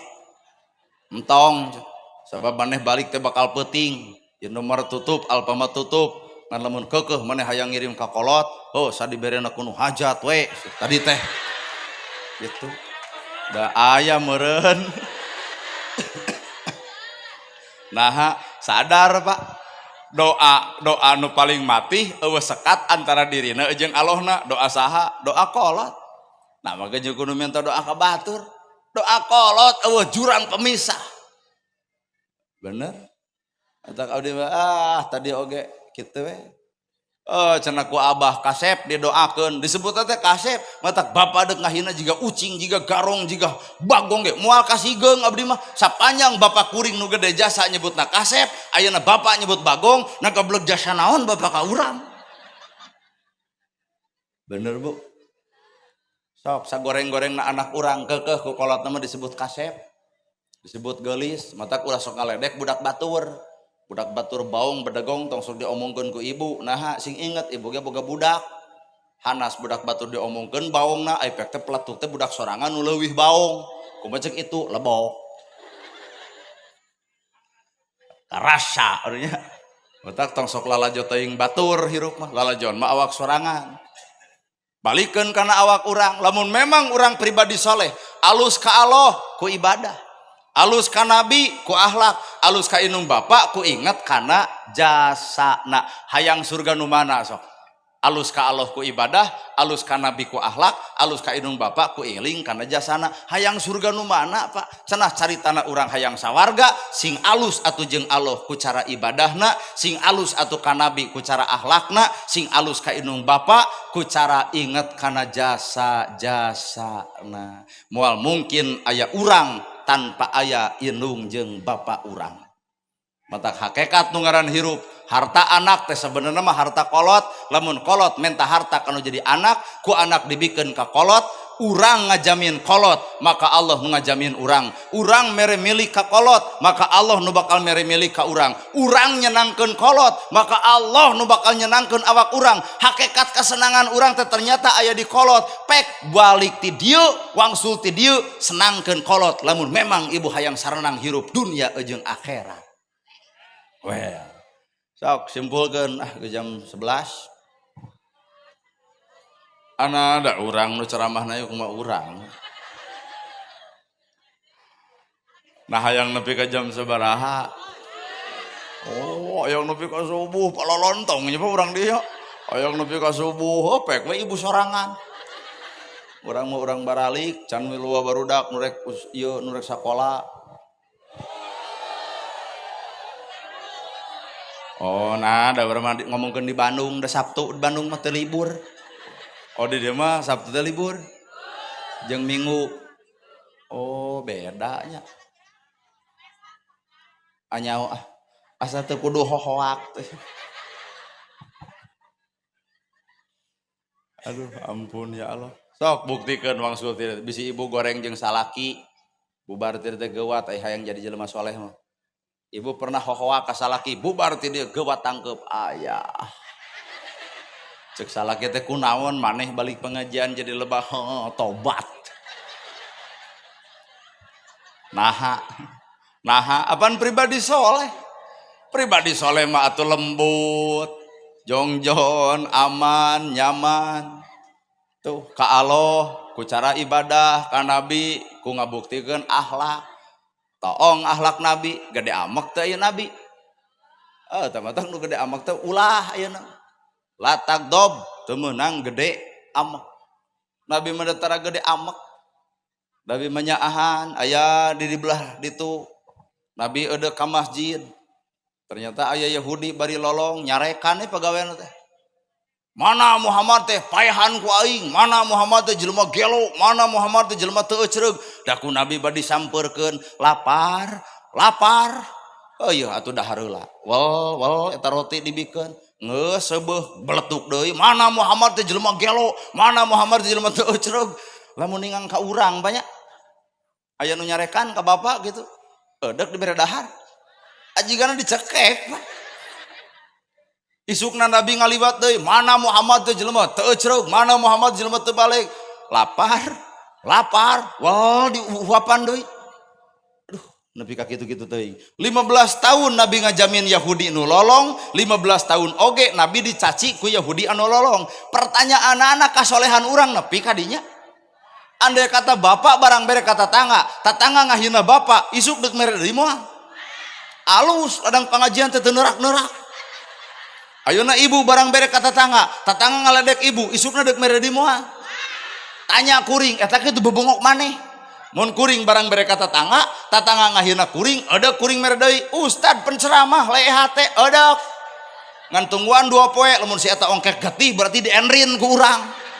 Entong sabab maneh balik teh bakal peuting. Indomaret tutup, Alfamart tutup. Ngan lamun keukeuh maneh hayang ngirim ka kolot, oh sadiberena ku nu hajat we. Tadi teh. Gitu. Da aya meureun. Nah, sadar Pak. Doa doa nu paling mati eueuh sekat antara dirina jeung Allahna. Doa saha? Doa kolot. Nah, maka jeung kudu minta doa ka batur. Doa kolot eueuh jurang pemisah. Bener? Eta abdi mah ah tadi oge kitu we. Oh, cenah ku abah kasep didoakeun, disebut teh kasep, matak bapak deuk ngahina jiga ucing, jiga garong, jiga bagong ge moal kasigeung abdi mah. Sapanjang bapak kuring nu gede jasa nyebutna kasep, ayeuna bapak nyebut bagong, na goblok jasa naon bapak ka urang. Bener Bu? Sok sagoreng-gorengna anak urang keukeuh ku kolotna mah disebut kasep, disebut geulis, matak ulah sok ngaledek budak batur. Budak batur baung bedegong tong sok diomongkeun ku ibu. Naha sing inget ibu ge boga budak. Hanas budak batur diomongkeun baungna ai pek teh peletuk teh budak sorangan nu leuwih baung. Kumaha ceuk itu lebok. Karasa urangnya. Matak tong sok lalajo teuing batur hirup mah, lalajon mah awak sorangan. Balikeun kana awak urang, lamun memang urang pribadi soleh, alus ka Allah ku ibadah. Alus ka nabi ku akhlak, alus ka indung bapak ku inget kana jasana. Hayang surga nu mana sok? Alus ka Allah ku ibadah, alus ka nabi ku akhlak, alus ka indung bapak ku iling kana jasana. Hayang surga nu mana Pak? Cenah caritana urang hayang sawarga, sing alus atuh jeung Allah ku cara ibadahna, sing alus atuh ka nabi ku cara akhlakna, sing alus ka indung bapak ku cara inget kana jasa-jasana. Moal mungkin aya urang tanpa aya indung jeung bapak urang. Matak hakikat nu ngaran hirup, harta anak teh sebenarnya mah harta kolot, lamun kolot menta harta kanu jadi anak, ku anak dibikeun ka kolot, urang ngajamin kolot, maka Allah nu ngajamin urang. Urang mere milik ka kolot, maka Allah nu bakal mere milik ka urang. Urang nyenangkeun kolot, maka Allah nu bakal nyenangkeun awak urang. Hakikat kesenangan urang teh ternyata aya di kolot. Pek balik ti dieu, wangsul ti dieu, senangkeun kolot lamun memang ibu hayang sarenang hirup dunia jeung akhirat. Well, sok simpulkeun ah ke jam 11. Ana ada urang nu ceramahna ieu kumaha urang. Nah hayang nepi ka jam sabaraha? Oh, hayang nepi ka subuh palolontong nya urang dieu. Hayang nepi ka subuh, oh, pek we ibu sorangan. Urang mah urang baralik, can miluwa barudak nu rek ieu nu rek sakola. Oh, nah da urang mah ngomongkeun di Bandung, da Sabtu di Bandung mah teu libur. Oh, di dieu mah Sabtu teh libur. Jeung Minggu. Oh, bedanya. Anyao ah. Asa teu kudu hohoak teh. Aduh, ampun ya Allah. Sok buktikeun wangsul teh bisi ibu goreng jeung salaki. Bubar teh geuwat ai hayang jadi jelema soleh mah. Ibu pernah hohoak ka salaki, bubar ti dieu geuwat tangkeup aya. Cek salaki teh kunaon maneh balik pengajian jadi lebah tobat. Naha. Naha apaan pribadi soleh? Pribadi soleh mah atuh lembut, jongjon, aman, nyaman. Tuh ka Allah ku cara ibadah, ka nabi ku ngabuktikeun akhlak. Toong akhlak nabi, gede amek teh ieu nabi. Tah matak nu gede amek teh ulah ayeuna. Latak dob teu meunang gede amek. Nabi mah tara gede amek. Nabi mah nyaahan aya di belah ditu. Nabi eudeuk ka masjid. Ternyata aya Yahudi bari lolong nyarekan pagawean teh. Mana Muhammad teh paehan ku aing, mana Muhammad teh jelema gelo, mana Muhammad teh jelema teu ecreug. Da ku Nabi bari disampeurkeun, lapar, lapar. Oh iya atuh dahar heula. Wal wal eta roti dibikeun. Geus seubeuh beletuk deui, mana Muhammad teh jelema gelo, mana Muhammad teh jelema teu ecreug. Lamun ningang ka urang banyak. Aya nu nyarekan ka bapak gitu, edek dibere dahar, ajigana dicekek, Pak. Isukna Nabi ngaliwat deui, mana Muhammad teh jelema teu ecreug, mana Muhammad jelema teu balik. Lapar, lapar, wah dihuapan deui. Aduh, nepi ka kitu-kitu teuing. 15 tahun Nabi ngajamin Yahudi nu lolong, 15 tahun oge Nabi dicaci ku Yahudi anu lolong. Pertanyaan anak kasolehan urang nepi ka dinya. Andai kata bapak barang bere ka tatangga, tatangga ngahina bapak, isuk deuk mere deui moal. Alus ladang pengajian teh teu neurak-neurak. Ayeuna ibu barang bere ka tatangga, tatangga ngaledek ibu, isukna deuk mere deui moal. Tanya kuring, eta kitu bebongok maneh. Mun kuring barang bere ka tatangga, tatangga ngahina kuring, edek kuring mere deui. Ustad penceramah leeh teh edek. Ngan tungguan 2 poe, lamun si eta ongkek getih berarti dienrin ku urang.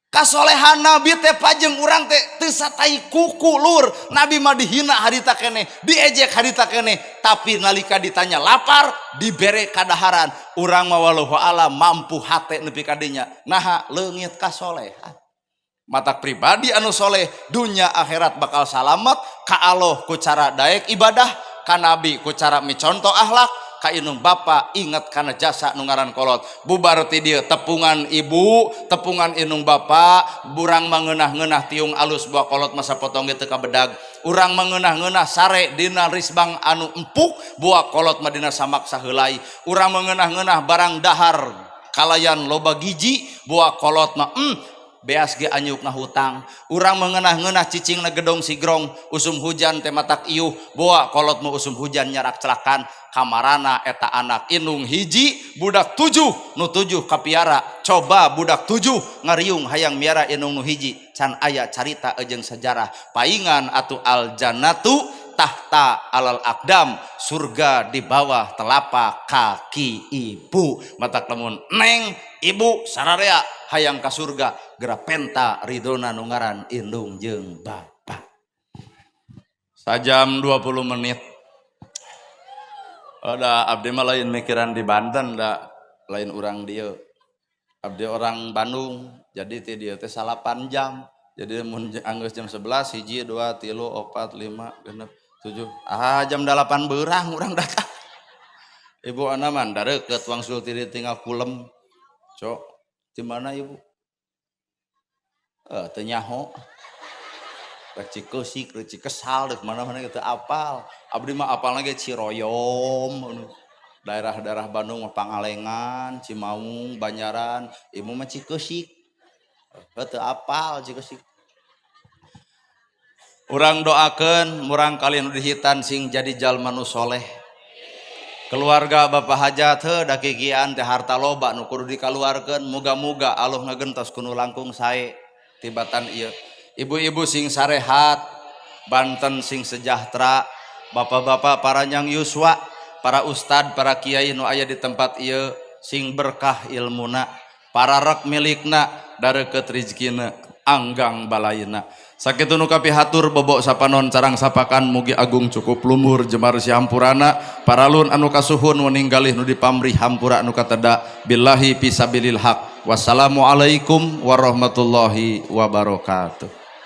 Kasolehan Nabi teh pajeng urang teh teu satai kuku lur. Nabi mah dihina harita keneh, diejek harita keneh, tapi nalika ditanya lapar dibere kadaharan. Urang mah wallahu alam mampu hate nepi ka dinya. Naha leungit kasolehan. Matak pribadi anu soleh dunia akhirat bakal salamet ka Allah ku cara daek ibadah, ka Nabi ku cara micontoh akhlak, ka indung bapa inget kana jasa nu ngaran kolot. Bubar ti dieu tepungan ibu, tepungan indung bapa, burang mangeunah-ngeunah tiung alus buah kolot masa potong ge teu kabedag. Urang mangeunah-ngeunah sare dina risbang anu empuk buah kolot mah dina samak saheulai. Urang mangeunah-ngeunah barang dahar kalayan loba gizi buah kolot mah beas ge anyuk ngahutang. Urang mengenah-ngeunah cicing na gedong sigrong usum hujan teh matak iuh boa kolot mah usum hujan nyarak celakan. Kamarana eta anak indung hiji budak 7 nu 7 kapiara. Coba budak 7 ngariung hayang miara indung nu hiji, can aya carita jeung sejarah. Paingan atuh al jannatu tahta alal akdam, surga di bawah telapak kaki ibu. Matak lamun neng ibu sararea hayang ka surga geura penta ridona nu ngaran indung jeung bapa. Sajam 20 menit. Ada abdi mah lain mikiran di Banten da lain urang dieu. Abdi orang Bandung, jadi ti dieu teh 8 jam. Jadi mun anggeus jam 11, 1, 2, 3, 4, 5, 6, 7. Ah, jam 8 beurang urang datang. Ibu ana mah dareukeut wangsul ti dieu tinggal kulem. Cok, di mana ibu? Teu nyaho. Rek Cikeusik, rek Cikesal, rek mana-mana gitu apal. Abdi mah apalna ge Ciroyom, daerah-daerah Bandung mah Pangalengan, Cimaung, Banjaran, ibu mah Cikeusik. Teu apal Cikeusik. Urang doakeun murang kali nu dihitan sing jadi jalma nu soleh. Keluarga Bapak Hajat heuh da kikian teh harta loba nu kudu dikaluarkeun, muga-muga Allah ngagentos ku nu langkung sae tibatan ieu. Ibu-ibu sing sarehat, Banten sing sejahtera, bapak-bapak para nyang yuswa, para ustad, para kiai nu aya di tempat ieu sing berkah ilmuna, para rek milikna dareukeut rizkina, anggang balayna. Sakitu nu kapihatur bobok sapanon carang sapakan mugi agung cukup lumur jemar sihampurana paralun anu kasuhun weninggalih nu dipamrih hampura anu kateda billahi fisabilil haq. Wassalamualaikum warahmatullahi wabarakatuh.